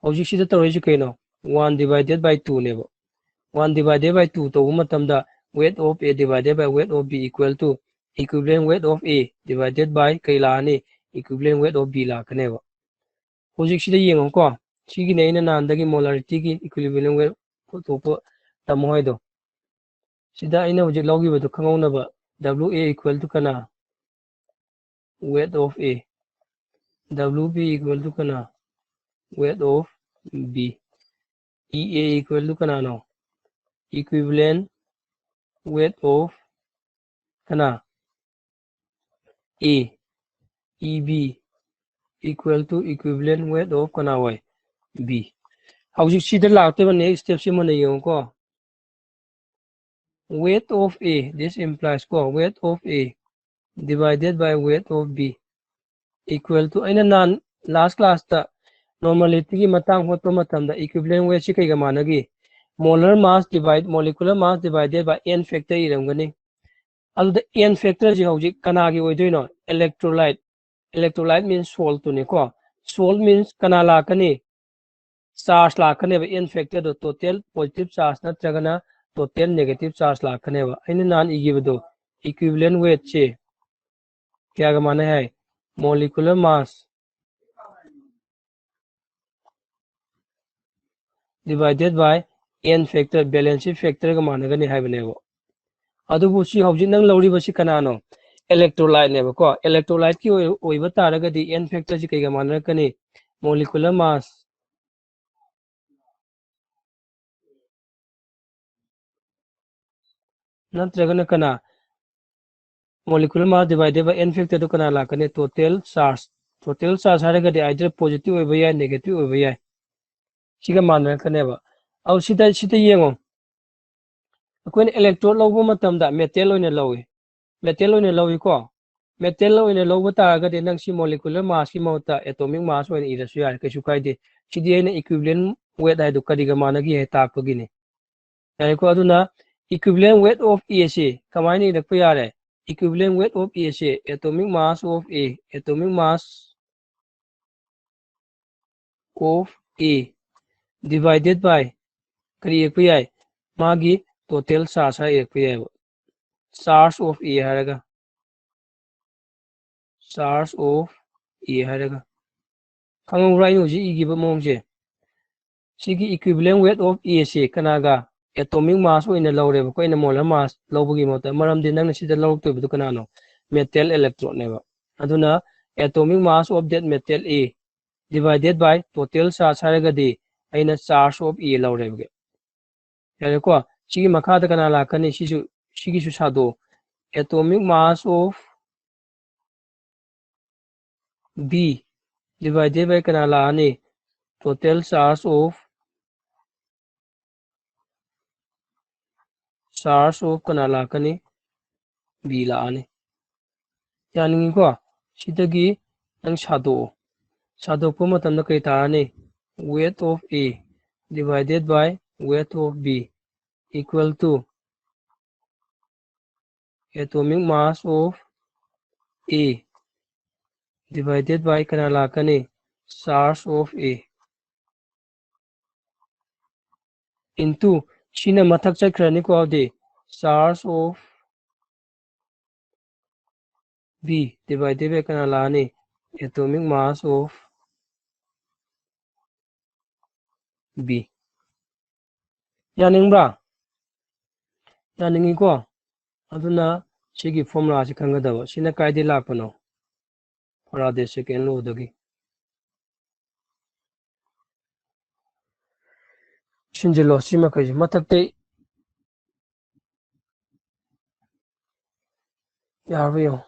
ꯍꯧꯖꯤꯛ ꯁꯤꯗ ꯇꯧꯔꯤꯁꯤ ꯀꯩꯅꯣ? One divided by two ꯅꯦꯕ꯫ One divided by two ꯇꯧꯕ ꯃꯇꯝꯗ weight of A divided by weight of B equal to equivalent weight of A divided by ꯀꯩ ꯂꯥꯛꯑꯅꯤ? Equivalent weight of B ꯂꯥꯛꯀꯅꯦꯕ꯫ ꯍꯧꯖꯤꯛ ꯁꯤꯗ ꯌꯦꯡꯉꯨꯀꯣ꯫ ꯁꯤꯒꯤꯅꯦ ꯑꯩꯅ ꯅꯍꯥꯟꯗꯒꯤ molarity ꯒꯤ equivalent weight ꯄꯨꯊꯣꯛꯄ ꯇꯝꯃꯣ ꯍꯥꯏꯗꯣ꯫ ꯁꯤꯗ ꯑꯩꯅ ꯍꯧꯖꯤꯛ ꯂꯧꯈꯤꯕꯗꯨ ꯈꯪꯍꯧꯅꯕ, W A equal to ꯀꯅꯥ? Weight of A꯫ W B equal to ꯀꯅꯥ? Weight of B꯫ E A equal to ꯀꯅꯥꯅꯣ? Equivalent weight of ꯀꯅꯥ? A꯫ E B equal to equivalent weight of ꯀꯅꯥ ꯑꯣꯏ? B꯫ ꯍꯧꯖꯤꯛ ꯁꯤꯗ ꯂꯥꯛꯇꯣꯏꯕ next step ꯁꯤ ꯃꯨꯟꯅ ꯌꯦꯡꯉꯨꯀꯣ꯫ Weight of A, this implies ꯀꯣ, weight of A divided by weight of B equal to, ꯑꯩꯅ ꯅꯍꯥꯟ last class ꯇ normality ꯒꯤ ꯃꯇꯥꯡ ꯍꯣꯠꯄ ꯃꯇꯝꯗ equivalent weight ꯁꯤ ꯀꯩꯒ ꯃꯥꯟꯅꯒꯦ? Molar mass divide, molecular mass divided by N factor ꯏꯔꯝꯒꯅꯤ꯫ ꯑꯗꯨꯗ N factor ꯁꯤ ꯍꯧꯖꯤꯛ ꯀꯅꯥꯒꯤ ꯑꯣꯏꯗꯣꯏꯅꯣ? Electrolyte꯫ Electrolyte means salt ꯇꯨꯅꯤꯀꯣ꯫ Salt means ꯀꯅꯥ ꯂꯥꯛꯀꯅꯤ? Charge ꯂꯥꯛꯀꯅꯦꯕ꯫ N factor ꯗꯣ total positive charge ꯅꯠꯇ꯭ꯔꯒꯅ total negative charge ꯂꯥꯛꯀꯅꯦꯕ꯫ ꯑꯩꯅ ꯅꯍꯥꯟ ꯏꯈꯤꯕꯗꯣ, equivalent weight ꯁꯦ ꯀꯌꯥꯒ ꯃꯥꯟꯅꯩ ꯍꯥꯏ? Molecular mass divided by N factor, valency factor ꯒ ꯃꯥꯟꯅꯒꯅꯤ ꯍꯥꯏꯕꯅꯦꯕ꯫ ꯑꯗꯨꯕꯨ ꯁꯤ ꯍꯧꯖꯤꯛ ꯅꯪ ꯂꯧꯔꯤꯕꯁꯤ ꯀꯅꯥꯅꯣ? Electrolyte ꯅꯦꯕꯀꯣ꯫ Electrolyte ꯀꯤ ꯑꯣꯏ-, ꯑꯣꯏꯕ ꯇꯥꯔꯒꯗꯤ N factor ꯁꯤ ꯀꯩꯒ ꯃꯥꯟꯅꯔꯛꯀꯅꯤ? Molecular mass ꯅꯠꯇ꯭ꯔꯒꯅ ꯀꯅꯥ? Molecular mass divided by N factor ꯗꯨ ꯀꯅꯥ ꯂꯥꯛꯀꯅꯤ? Total charge꯫ Total charge ꯍꯥꯏꯔꯒꯗꯤ either positive ꯑꯣꯏꯕ ꯌꯥꯏ, negative ꯑꯣꯏꯕ ꯌꯥꯏ꯫ ꯁꯤꯒ ꯃꯥꯟꯅꯔꯛꯀꯅꯦꯕ꯫ ꯑꯧ, ꯁꯤꯗ, ꯁꯤꯗ ꯌꯦꯡꯉꯣ꯫ ꯑꯩꯈꯣꯏꯅ electrode ꯂꯧꯕ ꯃꯇꯝꯗ metal ꯑꯣꯏꯅ ꯂꯧꯏ꯫ Metal ꯑꯣꯏꯅ ꯂꯧꯏꯀꯣ꯫ Metal ꯑꯣꯏꯅ ꯂꯧꯕ ꯇꯥꯔꯒꯗꯤ ꯅꯪ ꯁꯤ molecular mass ꯀꯤ ꯃꯍꯨꯠꯇ atomic mass ꯑꯣꯏꯅ ꯏꯔꯁꯨ ꯌꯥꯔꯦ, ꯀꯩꯁꯨ ꯀꯥꯏꯗꯦ꯫ ꯁꯤꯗꯤ ꯑꯩꯅ equivalent weight ꯍꯥꯏꯗꯨ ꯀꯔꯤꯒ ꯃꯥꯟꯅꯒꯦ ꯍꯥꯏ ꯇꯥꯛꯄꯒꯤꯅꯤ꯫ ꯌꯥꯔꯦꯀꯣ? ꯑꯗꯨꯅ Equivalent weight of A ꯁꯦ ꯀꯃꯥꯏꯅ ꯏꯔꯛꯄ ꯌꯥꯔꯦ? Equivalent weight of A say atomic mass of A, atomic mass of A divided by ꯀꯔꯤ ꯏꯔꯛꯄ ꯌꯥꯏ? ꯃꯥꯒꯤ total charge ꯍꯥꯏꯔ ꯏꯔꯛꯄ ꯌꯥꯏꯕ꯫ Charge of A ꯍꯥꯏꯔꯒ, charge of A ꯍꯥꯏꯔꯒ꯫ ꯈꯪꯍꯧꯕ꯭ꯔꯥ ꯑꯩꯅ ꯍꯧꯖꯤꯛ ꯏꯈꯤꯕ ꯃꯑꯣꯡꯁꯦ? ꯁꯤꯒꯤ equivalent weight of A ꯁꯦ ꯀꯅꯥꯒ? Atomic mass ꯑꯣꯏꯅ ꯂꯧꯔꯦꯕꯀꯣ, ꯑꯩꯅ molar mass ꯂꯧꯕꯒꯤ ꯃꯍꯨꯠꯇ꯫ ꯃꯔꯝꯗꯤ ꯅꯪꯅ ꯁꯤꯗ ꯂꯧꯔꯛꯇꯣꯏꯕꯗꯨ ꯀꯅꯥꯅꯣ? Metal electrode ꯅꯦꯕ꯫ ꯑꯗꯨꯅ atomic mass of that metal A divided by total charge ꯍꯥꯏꯔꯒꯗꯤ ꯑꯩꯅ charge of A ꯂꯧꯔꯦꯕ꯫ ꯌꯥꯔꯦꯀꯣ? ꯁꯤꯒꯤ ꯃꯈꯥꯗ ꯀꯅꯥ ꯂꯥꯛꯀꯅꯤ? ꯁꯤꯁꯨ, ꯁꯤꯒꯤꯁꯨ ꯁꯥꯗꯣꯛꯑꯣ꯫ Atomic mass of B divided by ꯀꯅꯥ ꯂꯥꯛꯑꯅꯤ? Total charge of, charge of ꯀꯅꯥ ꯂꯥꯛꯀꯅꯤ? B ꯂꯥꯛꯑꯅꯤ꯫ ꯌꯥꯅꯤꯡꯉꯤꯀꯣ? ꯁꯤꯗꯒꯤ ꯅꯪ ꯁꯥꯗꯣꯛꯑꯣ꯫ ꯁꯥꯗꯣꯛꯄ ꯃꯇꯝꯗ ꯀꯔꯤ ꯇꯥꯔꯅꯤ? Weight of A divided by weight of B equal to atomic mass of A divided by ꯀꯅꯥ ꯂꯥꯛꯀꯅꯤ? Charge of A into, ꯁꯤꯅ ꯃꯊꯛ ꯆꯠꯈ꯭ꯔꯅꯤꯀꯣ, ꯑꯗꯨꯗꯤ charge of B divided by ꯀꯅꯥ ꯂꯥꯛꯑꯅꯤ? Atomic mass of B꯫ ꯌꯥꯅꯤꯡꯕ꯭ꯔꯥ? ꯌꯥꯅꯤꯡꯉꯤꯀꯣ? ꯑꯗꯨꯅ ꯁꯤꯒꯤ formula ꯁꯤ ꯈꯪꯒꯗꯕ꯫ ꯁꯤꯅ ꯀꯥꯏꯗꯒꯤ ꯂꯥꯛꯄꯅꯣ? Faraday second law ꯗꯒꯤ꯫ ꯁꯤꯟꯖꯤꯜꯂꯣ ꯁꯤ ꯃꯈꯩꯁꯦ ꯃꯊꯛꯇꯩ꯫ ꯌꯥꯔꯕ ꯌꯦꯡꯉꯣ꯫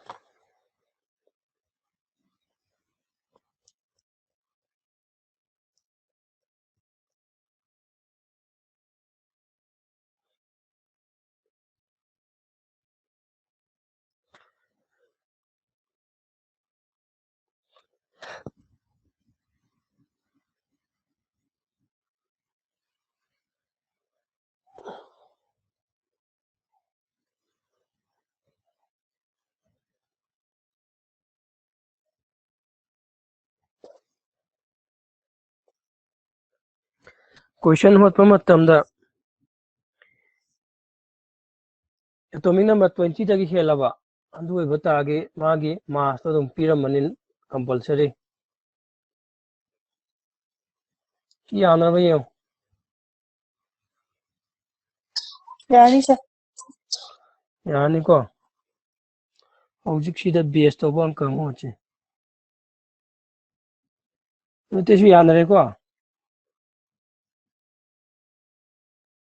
Question ꯍꯣꯠꯄ ꯃꯇꯝꯗ atomic number twenty ꯗꯒꯤ ꯍꯦꯜꯂꯕ ꯑꯗꯨ ꯑꯣꯏꯕ ꯇꯥꯔꯗꯤ ꯃꯥꯒꯤ mass ꯇꯣ ꯑꯗꯨꯝ ꯄꯤꯔꯝꯃꯅꯤ compulsory꯫ ꯁꯤ ꯌꯥꯅꯕ ꯌꯦꯡꯉꯨ꯫ ꯌꯥꯅꯤ sir꯫ ꯌꯥꯅꯤꯀꯣ? ꯍꯧꯖꯤꯛꯁꯤꯗ base ꯇꯧꯕ ꯑꯪꯀ ꯑꯃ ꯍꯣꯠꯁꯤ꯫ ꯅꯠꯇꯦ, ꯁꯤ ꯌꯥꯅꯔꯦꯀꯣ?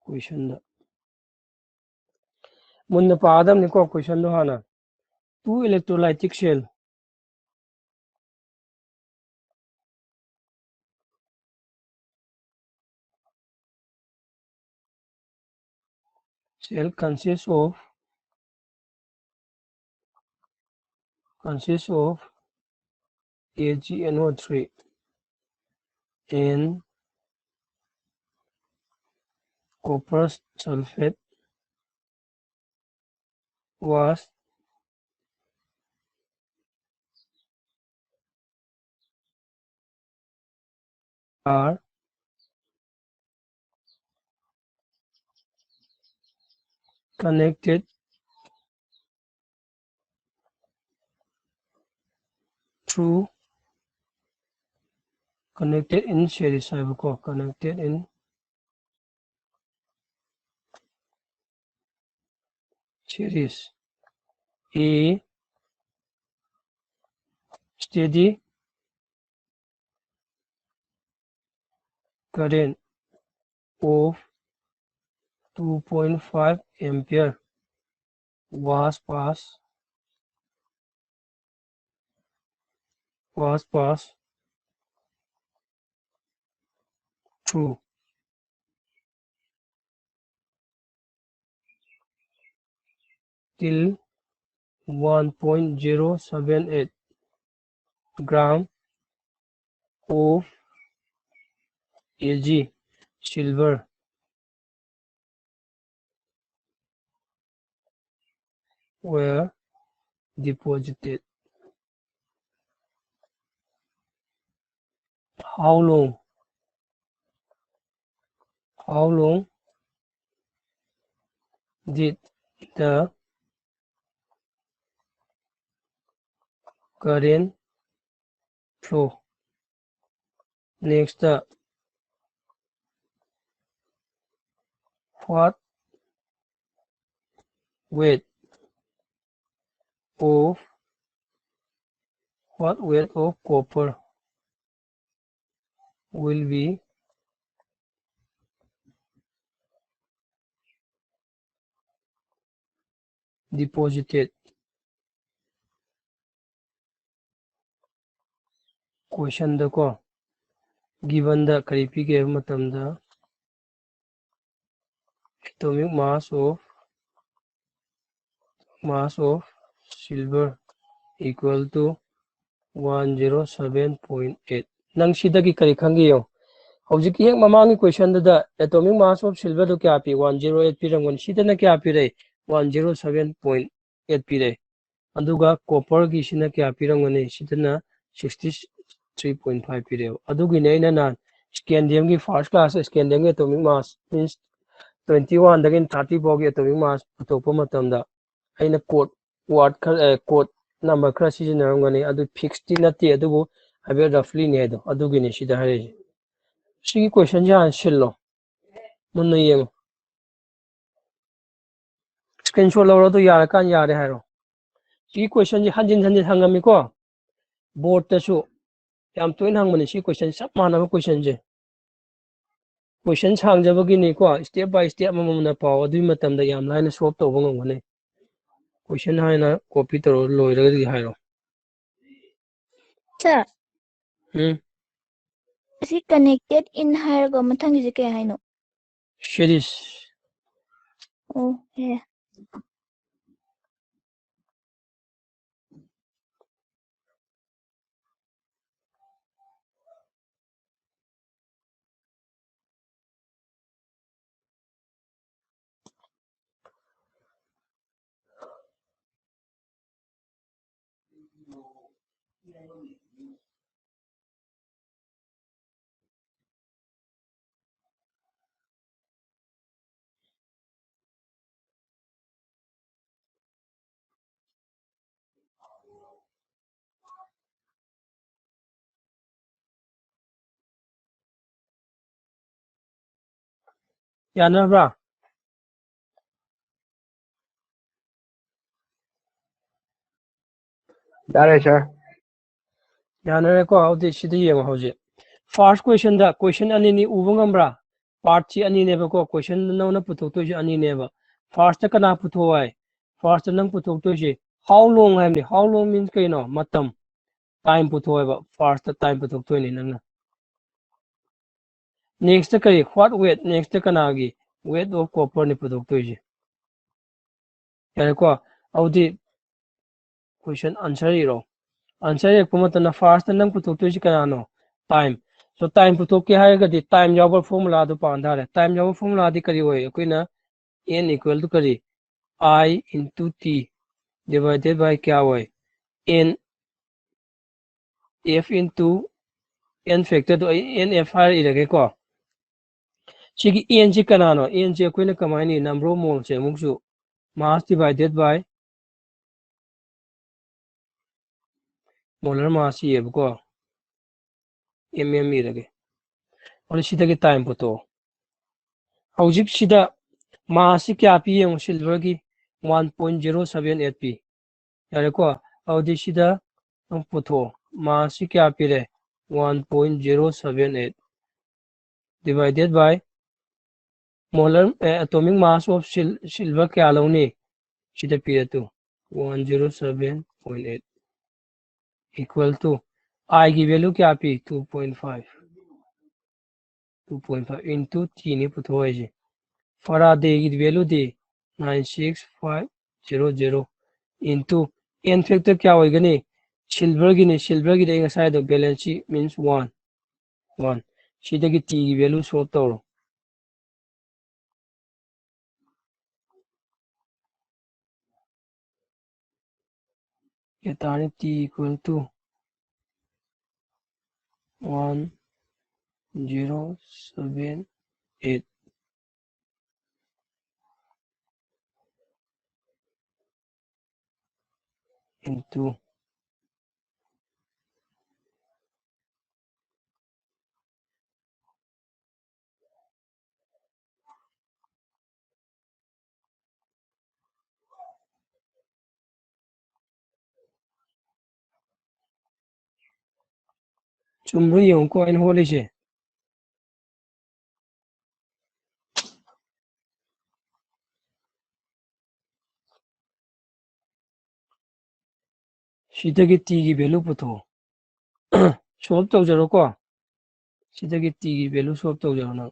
Question ꯗ ꯃꯨꯟꯅ ꯄꯥꯒꯗꯕꯅꯤꯀꯣ question ꯗꯣ ꯍꯥꯟꯅ꯫ Two electrolytic cell, cell consists of, consists of A G N O three and copper sulfate was are connected through, connected in series ꯍꯥꯏꯕꯀꯣ, connected in series, a steady current of two point five ampere was passed, was passed through till one point zero seven eight gram of A G silver were deposited. How long? How long did the current flow? Next, uh, what weight of, what weight of copper will be deposited? Question ꯗꯀꯣ, given ꯗ ꯀꯔꯤ ꯄꯤꯒꯦ ꯍꯥꯏꯕ ꯃꯇꯝꯗ, atomic mass of, mass of silver equal to one zero seven point eight. ꯅꯪ ꯁꯤꯗꯒꯤ ꯀꯔꯤ ꯈꯪꯒꯦ ꯌꯦꯡꯉꯨ꯫ ꯍꯧꯖꯤꯛꯀꯤ ꯍꯦꯛ ꯃꯃꯥꯡꯒꯤ question ꯗꯨꯗ atomic mass of silver ꯗꯨ ꯀꯌꯥ ꯄꯤ? One zero eight ꯄꯤꯔꯝꯒꯅꯤ꯫ ꯁꯤꯗꯅ ꯀꯌꯥ ꯄꯤꯔꯦ? One zero seven point eight ꯄꯤꯔꯦ꯫ ꯑꯗꯨꯒ copper ꯒꯤꯁꯤꯅ ꯀꯌꯥ ꯄꯤꯔꯝꯒꯅꯤ? ꯁꯤꯗꯅ sixty three point five ꯄꯤꯔꯦꯕ꯫ ꯑꯗꯨꯒꯤꯅꯦ ꯑꯩꯅ ꯅꯍꯥꯟ scandium ꯒꯤ first class, scandium ꯒꯤ atomic mass, means twenty one ꯗꯒꯤꯅ thirty ꯐꯥꯎꯒꯤ atomic mass ꯄꯨꯊꯣꯛꯄ ꯃꯇꯝꯗ ꯑꯩꯅ code word ꯈꯔ, ꯑꯦ, code number ꯈꯔ ꯁꯤꯖꯤꯟꯅꯔꯝꯒꯅꯤ꯫ ꯑꯗꯨ fix ꯇꯤ ꯅꯠꯇꯦ, ꯑꯗꯨꯕꯨ ꯍꯥꯏꯐꯦꯠ roughly ꯅꯦ ꯍꯥꯏꯗꯣ, ꯑꯗꯨꯒꯤꯅꯤ ꯁꯤꯗ ꯍꯥꯏꯔꯛꯏꯁꯦ꯫ ꯁꯤꯒꯤ question ꯁꯦ ꯍꯥꯟꯅ ꯁꯤꯜꯂꯣ, ꯃꯨꯟꯅ ꯌꯦꯡꯉꯣ꯫ Screenshot ꯂꯧꯔꯣ, ꯑꯗꯨ ꯌꯥꯔꯀꯥꯟ ꯌꯥꯔꯦ ꯍꯥꯏꯔꯣ꯫ ꯁꯤꯒꯤ question ꯁꯦ ꯍꯟꯖꯤꯟ ꯍꯟꯖꯤꯟ ꯍꯪꯉꯝꯃꯤꯀꯣ, board ꯇꯁꯨ ꯌꯥꯝ ꯇꯣꯏꯅ ꯍꯪꯕꯅꯤ ꯁꯤ question, ꯆꯞ ꯃꯥꯟꯅꯕ question say. Question ꯁꯥꯡꯖꯕꯒꯤꯅꯤꯀꯣ, step by step ꯑꯃꯃꯝꯅ ꯄꯥꯎ, ꯑꯗꯨꯒꯤ ꯃꯇꯝꯗ ꯌꯥꯝ ꯂꯥꯏꯅ solve ꯇꯧꯕ ꯉꯝꯒꯅꯤ꯫ Question ꯍꯥꯟꯅ copy ꯇꯧꯔ ꯂꯣꯏꯔꯒꯗꯤ ꯍꯥꯏꯔꯣ꯫ Sir, ꯎꯝ꯫ ꯑꯁꯤ connected in ꯍꯥꯏꯔꯒ ꯃꯊꯪꯒꯤꯁꯦ ꯀꯩ ꯍꯥꯏꯅꯣ? Series꯫ ꯑꯣ, ꯌꯥ꯫ ꯌꯥꯅꯔꯕ꯭ꯔꯥ? ꯌꯥꯔꯦ ꯁꯥꯔ꯫ ꯌꯥꯅꯔꯦꯀꯣ꯫ ꯑꯗꯨꯗꯤ ꯁꯤꯗ ꯌꯦꯡꯉꯣ꯫ ꯍꯧꯖꯤꯛ first questionꯗ question ꯑꯅꯤꯅꯤ ꯎꯕ ꯉꯝꯕ꯭ꯔꯥ? Partꯁꯤ ꯑꯅꯤꯅꯦꯕꯀꯣ꯫ Question ꯅꯪꯅ ꯄꯨꯊꯣꯛꯇꯣꯏꯁꯦ ꯑꯅꯤꯅꯦꯕ꯫ Firstꯇ ꯀꯅꯥ ꯄꯨꯊꯣꯛꯑꯣ ꯍꯥꯏ? Firstꯇ ꯅꯪ ꯄꯨꯊꯣꯛꯇꯣꯏꯁꯦ how long ꯍꯥꯏꯕꯅꯤ꯫ How long means ꯀꯩꯅꯣ? ꯃꯇꯝ, time ꯄꯨꯊꯣꯛꯑꯣ ꯍꯥꯏꯕ꯫ Firstꯇ time ꯄꯨꯊꯣꯛꯇꯣꯏꯅꯤ ꯅꯪꯅ꯫ Nextꯇ ꯀꯔꯤ? What weight? Nextꯇ ꯀꯅꯥꯒꯤ? Weight of copperꯅꯤ ꯄꯨꯊꯣꯛꯇꯣꯏꯁꯦ꯫ ꯌꯥꯔꯦꯀꯣ? ꯑꯗꯨꯗꯤ question answer ꯏꯔꯣ꯫ Answer ꯏꯔꯛꯄ ꯃꯇꯝꯗ firstꯇ ꯅꯪ ꯄꯨꯊꯣꯛꯇꯣꯏꯁꯤ ꯀꯅꯥꯅꯣ? Time꯫ So time ꯄꯨꯊꯣꯛꯀꯦ ꯍꯥꯏꯔꯒꯗꯤ time ꯌꯥꯎꯕ formulaꯗꯨ ꯄꯥꯟ ꯇꯥꯔꯦ꯫ Time ꯌꯥꯎꯕ formulaꯗꯤ ꯀꯔꯤ ꯑꯣꯏ? ꯑꯩꯈꯣꯏꯅ n equal to ꯀꯔꯤ? I into t divided by ꯀꯌꯥ ꯑꯣꯏ? N, F into n factorꯗꯣ ꯑꯩ N F ꯍꯥꯏꯔ ꯏꯔꯒꯦꯀꯣ꯫ ꯁꯤꯒꯤ nꯁꯤ ꯀꯅꯥꯅꯣ? Nꯁꯤ ꯑꯩꯈꯣꯏꯅ ꯀꯃꯥꯏꯅ ꯏ? Number of moleꯁꯦ ꯑꯃꯨꯛꯁꯨ mass divided by molar mass ꯏꯌꯦꯕꯀꯣ꯫ M M ꯏꯔꯒꯦ꯫ ꯑꯗꯨ ꯁꯤꯗꯒꯤ time ꯄꯨꯊꯣꯛꯑꯣ꯫ ꯍꯧꯖꯤꯛꯁꯤꯗ massꯁꯤ ꯀꯌꯥ ꯄꯤ ꯌꯦꯡꯉꯣ꯫ Silverꯒꯤ one point zero seven eight ꯄꯤ꯫ ꯌꯥꯔꯦꯀꯣ? ꯑꯗꯨꯗꯤ ꯁꯤꯗ ꯅꯪ ꯄꯨꯊꯣꯛꯑꯣ꯫ Massꯁꯤ ꯀꯌꯥ ꯄꯤꯔꯦ? One point zero seven eight divided by molar, eh, atomic mass of sil-, silver ꯀꯌꯥ ꯂꯧꯅꯤ? ꯁꯤꯗ ꯄꯤꯔꯦ two, one zero seven point eight equal to I ꯒꯤ value ꯀꯌꯥ ꯄꯤ? Two point five꯫ Two point five into T ꯅꯤ ꯄꯨꯊꯣꯛꯏꯁꯦ꯫ Faradayꯒꯤ valueꯗꯤ nine six five zero zero into n factor ꯀꯌꯥ ꯑꯣꯏꯒꯅꯤ? Silverꯒꯤꯅꯤ꯫ Silverꯒꯤꯗꯤ ꯑꯩ ꯉꯁꯥꯏꯗꯣ valency means one, one꯫ ꯁꯤꯗꯒꯤ Tꯒꯤ value solve ꯇꯧꯔꯣ꯫ ꯀꯌꯥ ꯇꯥꯔꯅꯤ? T equal to one zero seven eight into ꯆꯨꯝꯕ꯭ꯔꯥ ꯌꯦꯡꯉꯨꯀꯣ ꯑꯩꯅ ꯍꯣꯠꯂꯤꯁꯦ꯫ ꯁꯤꯗꯒꯤ ꯇꯤꯒꯤ ꯚꯦꯂꯨ ꯄꯨꯊꯣꯛꯑꯣ꯫ ꯁꯣꯜꯕ ꯇꯧꯖꯔꯣꯀꯣ꯫ ꯁꯤꯗꯒꯤ ꯇꯤꯒꯤ ꯚꯦꯂꯨ ꯁꯣꯜꯕ ꯇꯧꯖꯔꯣ ꯅꯪ꯫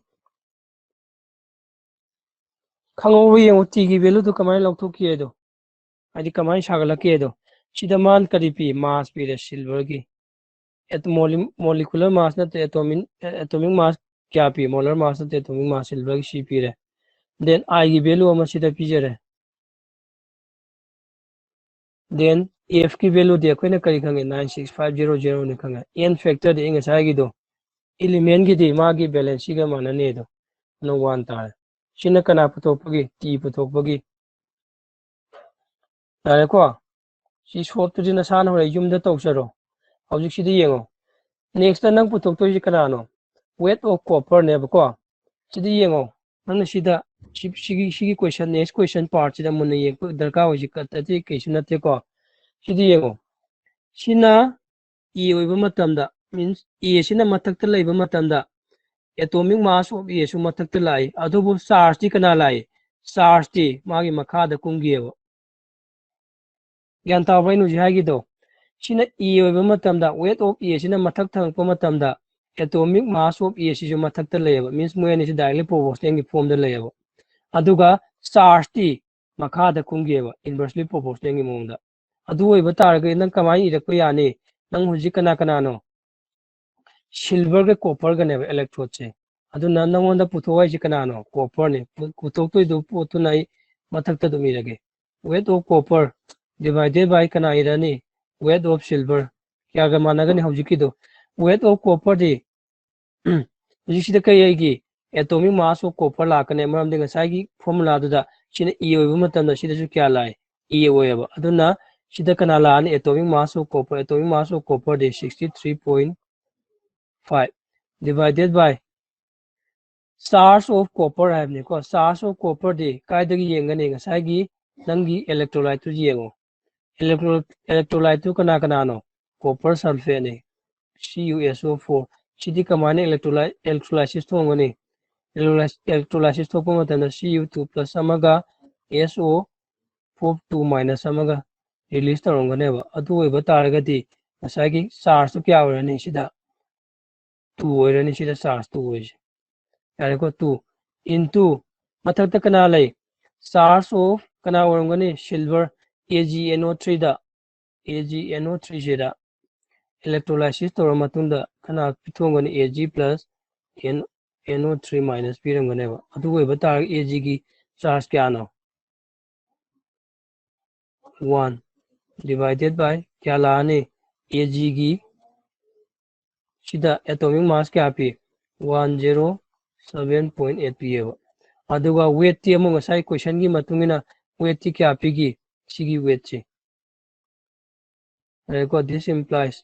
ꯈꯪꯍꯧꯕ ꯌꯦꯡꯉꯣ, ꯇꯤꯒꯤ ꯚꯦꯂꯨꯗꯨ ꯀꯃꯥꯏꯅ ꯂꯧꯊꯣꯛꯈꯤ ꯍꯥꯏꯗꯣ, ꯍꯥꯏꯗꯤ ꯀꯃꯥꯏꯅ ꯁꯥꯒꯠꯂꯛꯀꯦ ꯍꯥꯏꯗꯣ꯫ ꯁꯤꯗ ꯃꯥꯅ ꯀꯔꯤ ꯄꯤ? ꯃꯥꯁ ꯄꯤꯔꯦ, ꯁꯤꯜꯚꯔꯒꯤ꯫ ꯃꯣꯂꯤꯀꯨꯂꯔ ꯃꯥꯁ ꯅꯠꯇꯦ, ꯑꯦꯇꯣꯃꯤꯛ ꯃꯥꯁ ꯀꯌꯥ ꯄꯤ? ꯃꯣꯂꯔ ꯃꯥꯁ ꯅꯠꯇꯦ, ꯑꯦꯇꯣꯃꯤꯛ ꯃꯥꯁ ꯁꯤꯜꯚꯔꯒꯤ ꯁꯤ ꯄꯤꯔꯦ꯫ ꯗꯦꯟ ꯑꯥꯏꯒꯤ ꯚꯦꯂꯨ ꯑꯃ ꯁꯤꯗ ꯄꯤꯖꯔꯦ꯫ ꯗꯦꯟ ꯑꯦꯐꯀꯤ ꯚꯦꯂꯨꯗꯤ ꯑꯩꯈꯣꯏꯅ ꯀꯔꯤ ꯈꯪꯉꯦ? ꯅꯥꯏꯟ ꯁꯤꯛꯁ ꯐꯥꯏꯚ ꯖꯦꯔꯣ ꯖꯦꯔꯣꯅꯤ ꯈꯪꯉꯦ꯫ ꯑꯦꯟ ꯐꯦꯛꯇꯔꯗꯤ ꯑꯩ ꯉꯁꯥꯏꯒꯤꯗꯣ, ꯏꯂꯤꯃꯦꯟꯒꯤꯗꯤ ꯃꯥꯒꯤ ꯚꯦꯂꯦꯟꯁꯤꯒ ꯃꯥꯟꯅꯅꯤ ꯑꯗꯣ, ꯑꯗꯨꯅ ꯋꯥꯟ ꯇꯥꯔꯦ꯫ ꯁꯤꯅ ꯀꯅꯥ ꯄꯨꯊꯣꯛꯄꯒꯤ? ꯇꯤ ꯄꯨꯊꯣꯛꯄꯒꯤ꯫ ꯌꯥꯔꯦꯀꯣ? ꯁꯤ ꯁꯣꯜꯕꯇꯨꯗꯤ ꯅꯁꯥꯅ ꯍꯣꯔꯦꯟ ꯌꯨꯝꯗ ꯇꯧꯖꯔꯣ꯫ ꯍꯧꯖꯤꯛꯁꯤꯗꯤ ꯌꯦꯡꯉꯣ꯫ ꯅꯦꯛꯁꯇ ꯅꯪ ꯄꯨꯊꯣꯛꯇꯣꯏꯁꯤ ꯀꯅꯥꯅꯣ? Weight of copperꯅꯦꯕꯀꯣ꯫ ꯁꯤꯗꯤ ꯌꯦꯡꯉꯣ꯫ ꯅꯪꯅ ꯁꯤꯗ ꯁꯤ-, ꯁꯤꯒꯤ, ꯁꯤꯒꯤ question, next question partꯁꯤꯗ ꯃꯨꯟꯅ ꯌꯦꯡꯕ ꯗꯔꯀꯥꯔ ꯑꯣꯏꯁꯤ, ꯑꯇꯩ ꯀꯩꯁꯨ ꯅꯠꯇꯦꯀꯣ꯫ ꯁꯤꯗꯤ ꯌꯦꯡꯉꯣ꯫ ꯁꯤꯅ A ꯑꯣꯏꯕ ꯃꯇꯝꯗ, means A ꯁꯤꯅ ꯃꯊꯛꯇ ꯂꯩꯕ ꯃꯇꯝꯗ, atomic mass of A ꯁꯨ ꯃꯊꯛꯇ ꯂꯥꯛꯏ, ꯑꯗꯨꯕꯨ chargeꯇꯤ ꯀꯅꯥ ꯂꯥꯛꯏ? Chargeꯇꯤ ꯃꯥꯒꯤ ꯃꯈꯥꯗ ꯀꯨꯝꯈꯤꯑꯕ꯫ ꯒ꯭ꯌꯥꯟ ꯇꯥꯕ꯭ꯔꯥ ꯑꯩꯅ ꯍꯧꯖꯤꯛ ꯍꯥꯏꯒꯤꯗꯣ? ꯁꯤꯅ A ꯑꯣꯏꯕ ꯃꯇꯝꯗ, weight of A ꯁꯤꯅ ꯃꯊꯛ ꯊꯪꯉꯛꯄ ꯃꯇꯝꯗ, atomic mass of A ꯁꯤꯁꯨ ꯃꯊꯛꯇ ꯂꯩꯌꯦꯕ, means ꯃꯣꯏ ꯑꯅꯤꯁꯤ directly proportionalꯒꯤ formꯗ ꯂꯩꯌꯦꯕ꯫ ꯑꯗꯨꯒ chargeꯇꯤ ꯃꯈꯥꯗ ꯀꯨꯝꯈꯤꯑꯕ, inversely proportionalꯒꯤ ꯃꯑꯣꯡꯗ꯫ ꯑꯗꯨ ꯑꯣꯏꯕ ꯇꯥꯔꯒꯗꯤ ꯅꯪ ꯀꯃꯥꯏꯅ ꯏꯔꯛꯄ ꯌꯥꯅꯤ? ꯅꯪ ꯍꯧꯖꯤꯛ ꯀꯅꯥ ꯀꯅꯥꯅꯣ? Silverꯒ copperꯒꯅꯦꯕ electrodeꯁꯦ꯫ ꯑꯗꯨꯅ ꯅꯪꯉꯣꯟꯗ ꯄꯨꯊꯣꯛ ꯍꯥꯏꯁꯦ ꯀꯅꯥꯅꯣ? Copperꯅꯦ꯫ ꯄꯨ-, ꯄꯨꯊꯣꯛꯇꯣꯏꯗꯣ ꯄꯣꯠꯇꯨꯅ ꯑꯩ ꯃꯊꯛꯇ ꯑꯗꯨꯝ ꯏꯔꯒꯦ꯫ Weight of copper divided by ꯀꯅꯥ ꯏꯔꯅꯤ? Weight of silver꯫ ꯀꯌꯥꯒ ꯃꯥꯟꯅꯒꯅꯤ ꯍꯧꯖꯤꯛꯀꯤꯗꯣ? Weight of copperꯗꯤ ꯍꯧꯖꯤꯛꯁꯤꯗ ꯀꯔꯤ ꯂꯩꯒꯦ? Atomic mass of copper ꯂꯥꯛꯀꯅꯤ, ꯃꯔꯝꯗꯤ ꯉꯁꯥꯏꯒꯤ formulaꯗꯨꯗ ꯁꯤꯅ A ꯑꯣꯏꯕ ꯃꯇꯝꯗ ꯁꯤꯗꯁꯨ ꯀꯌꯥ ꯂꯥꯛꯏ? A ꯑꯣꯏꯌꯦꯕ꯫ ꯑꯗꯨꯅ ꯁꯤꯗ ꯀꯅꯥ ꯂꯥꯛꯑꯅꯤ? Atomic mass of copper, atomic mass of copperꯗꯤ sixty three point five divided by charge of copper ꯍꯥꯏꯕꯅꯤꯀꯣ꯫ Charge of copperꯗꯤ ꯀꯥꯏꯗꯒꯤ ꯌꯦꯡꯒꯅꯤ? ꯉꯁꯥꯏꯒꯤ ꯅꯪꯒꯤ electrolyteꯇꯨ ꯌꯦꯡꯉꯣ꯫ Electro-, electrolyteꯇꯨ ꯀꯅꯥ ꯀꯅꯥꯅꯣ? Copper sulphateꯅꯤ꯫ C U S O four꯫ ꯁꯤꯗꯤ ꯀꯃꯥꯏꯅ electroly-, electrolysis ꯊꯣꯛꯑꯝꯒꯅꯤ? Electrolysis, electrolysis ꯊꯣꯛꯄ ꯃꯇꯝꯗ C U two plus ꯑꯃꯒ S O four two minus ꯑꯃꯒ release ꯇꯧꯔꯝꯒꯅꯦꯕ꯫ ꯑꯗꯨ ꯑꯣꯏꯕ ꯇꯥꯔꯒꯗꯤ ꯉꯁꯥꯏꯒꯤ charge ꯇꯨ ꯀꯌꯥ ꯑꯣꯏꯔꯅꯤ? ꯁꯤꯗ two ꯑꯣꯏꯔꯅꯤ, ꯁꯤꯗ charge two ꯑꯣꯏꯁꯦ꯫ ꯌꯥꯔꯦꯀꯣ? Two into ꯃꯊꯛꯇ ꯀꯅꯥ ꯂꯩ? Charge of ꯀꯅꯥ ꯑꯣꯏꯔꯝꯒꯅꯤ? Silver, A G N O three the, A G N O three ꯁꯤꯗ electrolysis ꯇꯧꯔ ꯃꯇꯨꯡꯗ ꯀꯅꯥ ꯄꯤꯊꯣꯛꯑꯝꯒꯅꯤ? A G plus N, N O three minus ꯄꯤꯔꯝꯒꯅꯦꯕ꯫ ꯑꯗꯨ ꯑꯣꯏꯕ ꯇꯥꯔꯒꯗꯤ A G ꯒꯤ charge ꯀꯌꯥꯅꯣ? One divided by ꯀꯌꯥ ꯂꯥꯛꯑꯅꯤ? A G ꯒꯤ ꯁꯤꯗ atomic mass ꯀꯌꯥ ꯄꯤ? One zero seven point eight ꯄꯤꯌꯦꯕ꯫ ꯑꯗꯨꯒ weight ꯇꯤ ꯑꯃꯨꯛ ꯉꯁꯥꯏ question ꯒꯤ ꯃꯇꯨꯡ ꯏꯟꯅ weight ꯇꯤ ꯀꯌꯥ ꯄꯤꯒꯤ? ꯁꯤꯒꯤ weight ꯁꯤ꯫ ꯌꯥꯔꯦꯀꯣ? This implies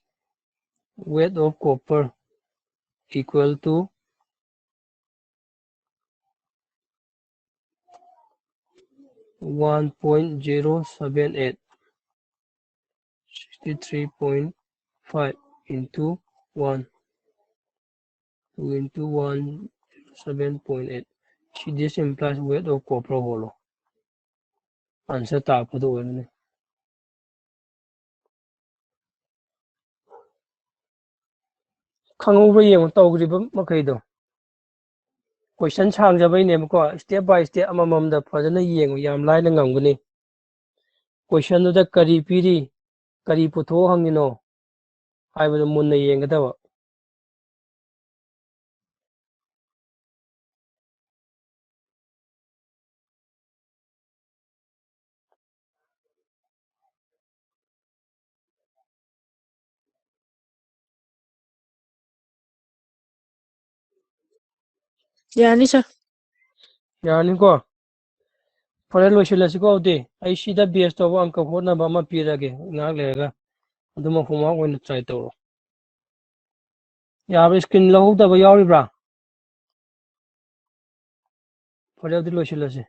weight of copper equal to one point zero seven eight, sixty-three point five into one, two into one, seven point eight꯫ ꯁꯤ this implies weight of copper ꯍꯣꯠꯂꯣ꯫ Answer ꯇꯥꯔꯛꯄꯗꯣ ꯑꯣꯏꯔꯅꯤ꯫ ꯈꯪꯍꯧꯕ꯭ꯔꯥ ꯌꯦꯡꯉꯨ ꯇꯧꯈ꯭ꯔꯤꯕ ꯃꯈꯩꯗꯣ꯫ Question ꯁꯥꯡꯖꯕꯩꯅꯦꯕꯀꯣ, step by step ꯑꯃꯃꯝꯗ ꯐꯖꯅ ꯌꯦꯡꯉꯨ, ꯌꯥꯝ ꯂꯥꯏꯅ ꯉꯝꯒꯅꯤ꯫ Question ꯗꯨꯗ ꯀꯔꯤ ꯄꯤꯔꯤ, ꯀꯔꯤ ꯄꯨꯊꯣꯛꯑꯣ ꯍꯪꯉꯤꯅꯣ ꯍꯥꯏꯕꯗꯨ ꯃꯨꯟꯅ ꯌꯦꯡꯒꯗꯕ꯫ ꯌꯥꯅꯤ, sir꯫ ꯌꯥꯅꯤꯀꯣ? ꯐꯔꯦ, ꯂꯣꯏꯁꯤꯜꯂꯁꯤꯀꯣ꯫ ꯑꯗꯨꯗꯤ ꯑꯩ ꯁꯤꯗ base ꯇꯧꯕ ꯑꯪꯀ ꯍꯣꯠꯅꯕ ꯑꯃ ꯄꯤꯔꯒꯦ, ꯉꯥꯏꯍꯥꯛ ꯂꯩꯔꯒ꯫ ꯑꯗꯨꯃ homework ꯑꯣꯏꯅ try ꯇꯧꯔꯣ꯫ ꯌꯥꯕ꯭ꯔꯥ? Screen ꯂꯧꯍꯧꯗꯕ ꯌꯥꯎꯔꯤꯕ꯭ꯔꯥ? ꯐꯔꯦ, ꯑꯗꯨꯗꯤ ꯂꯣꯏꯁꯤꯜꯂꯁꯤ꯫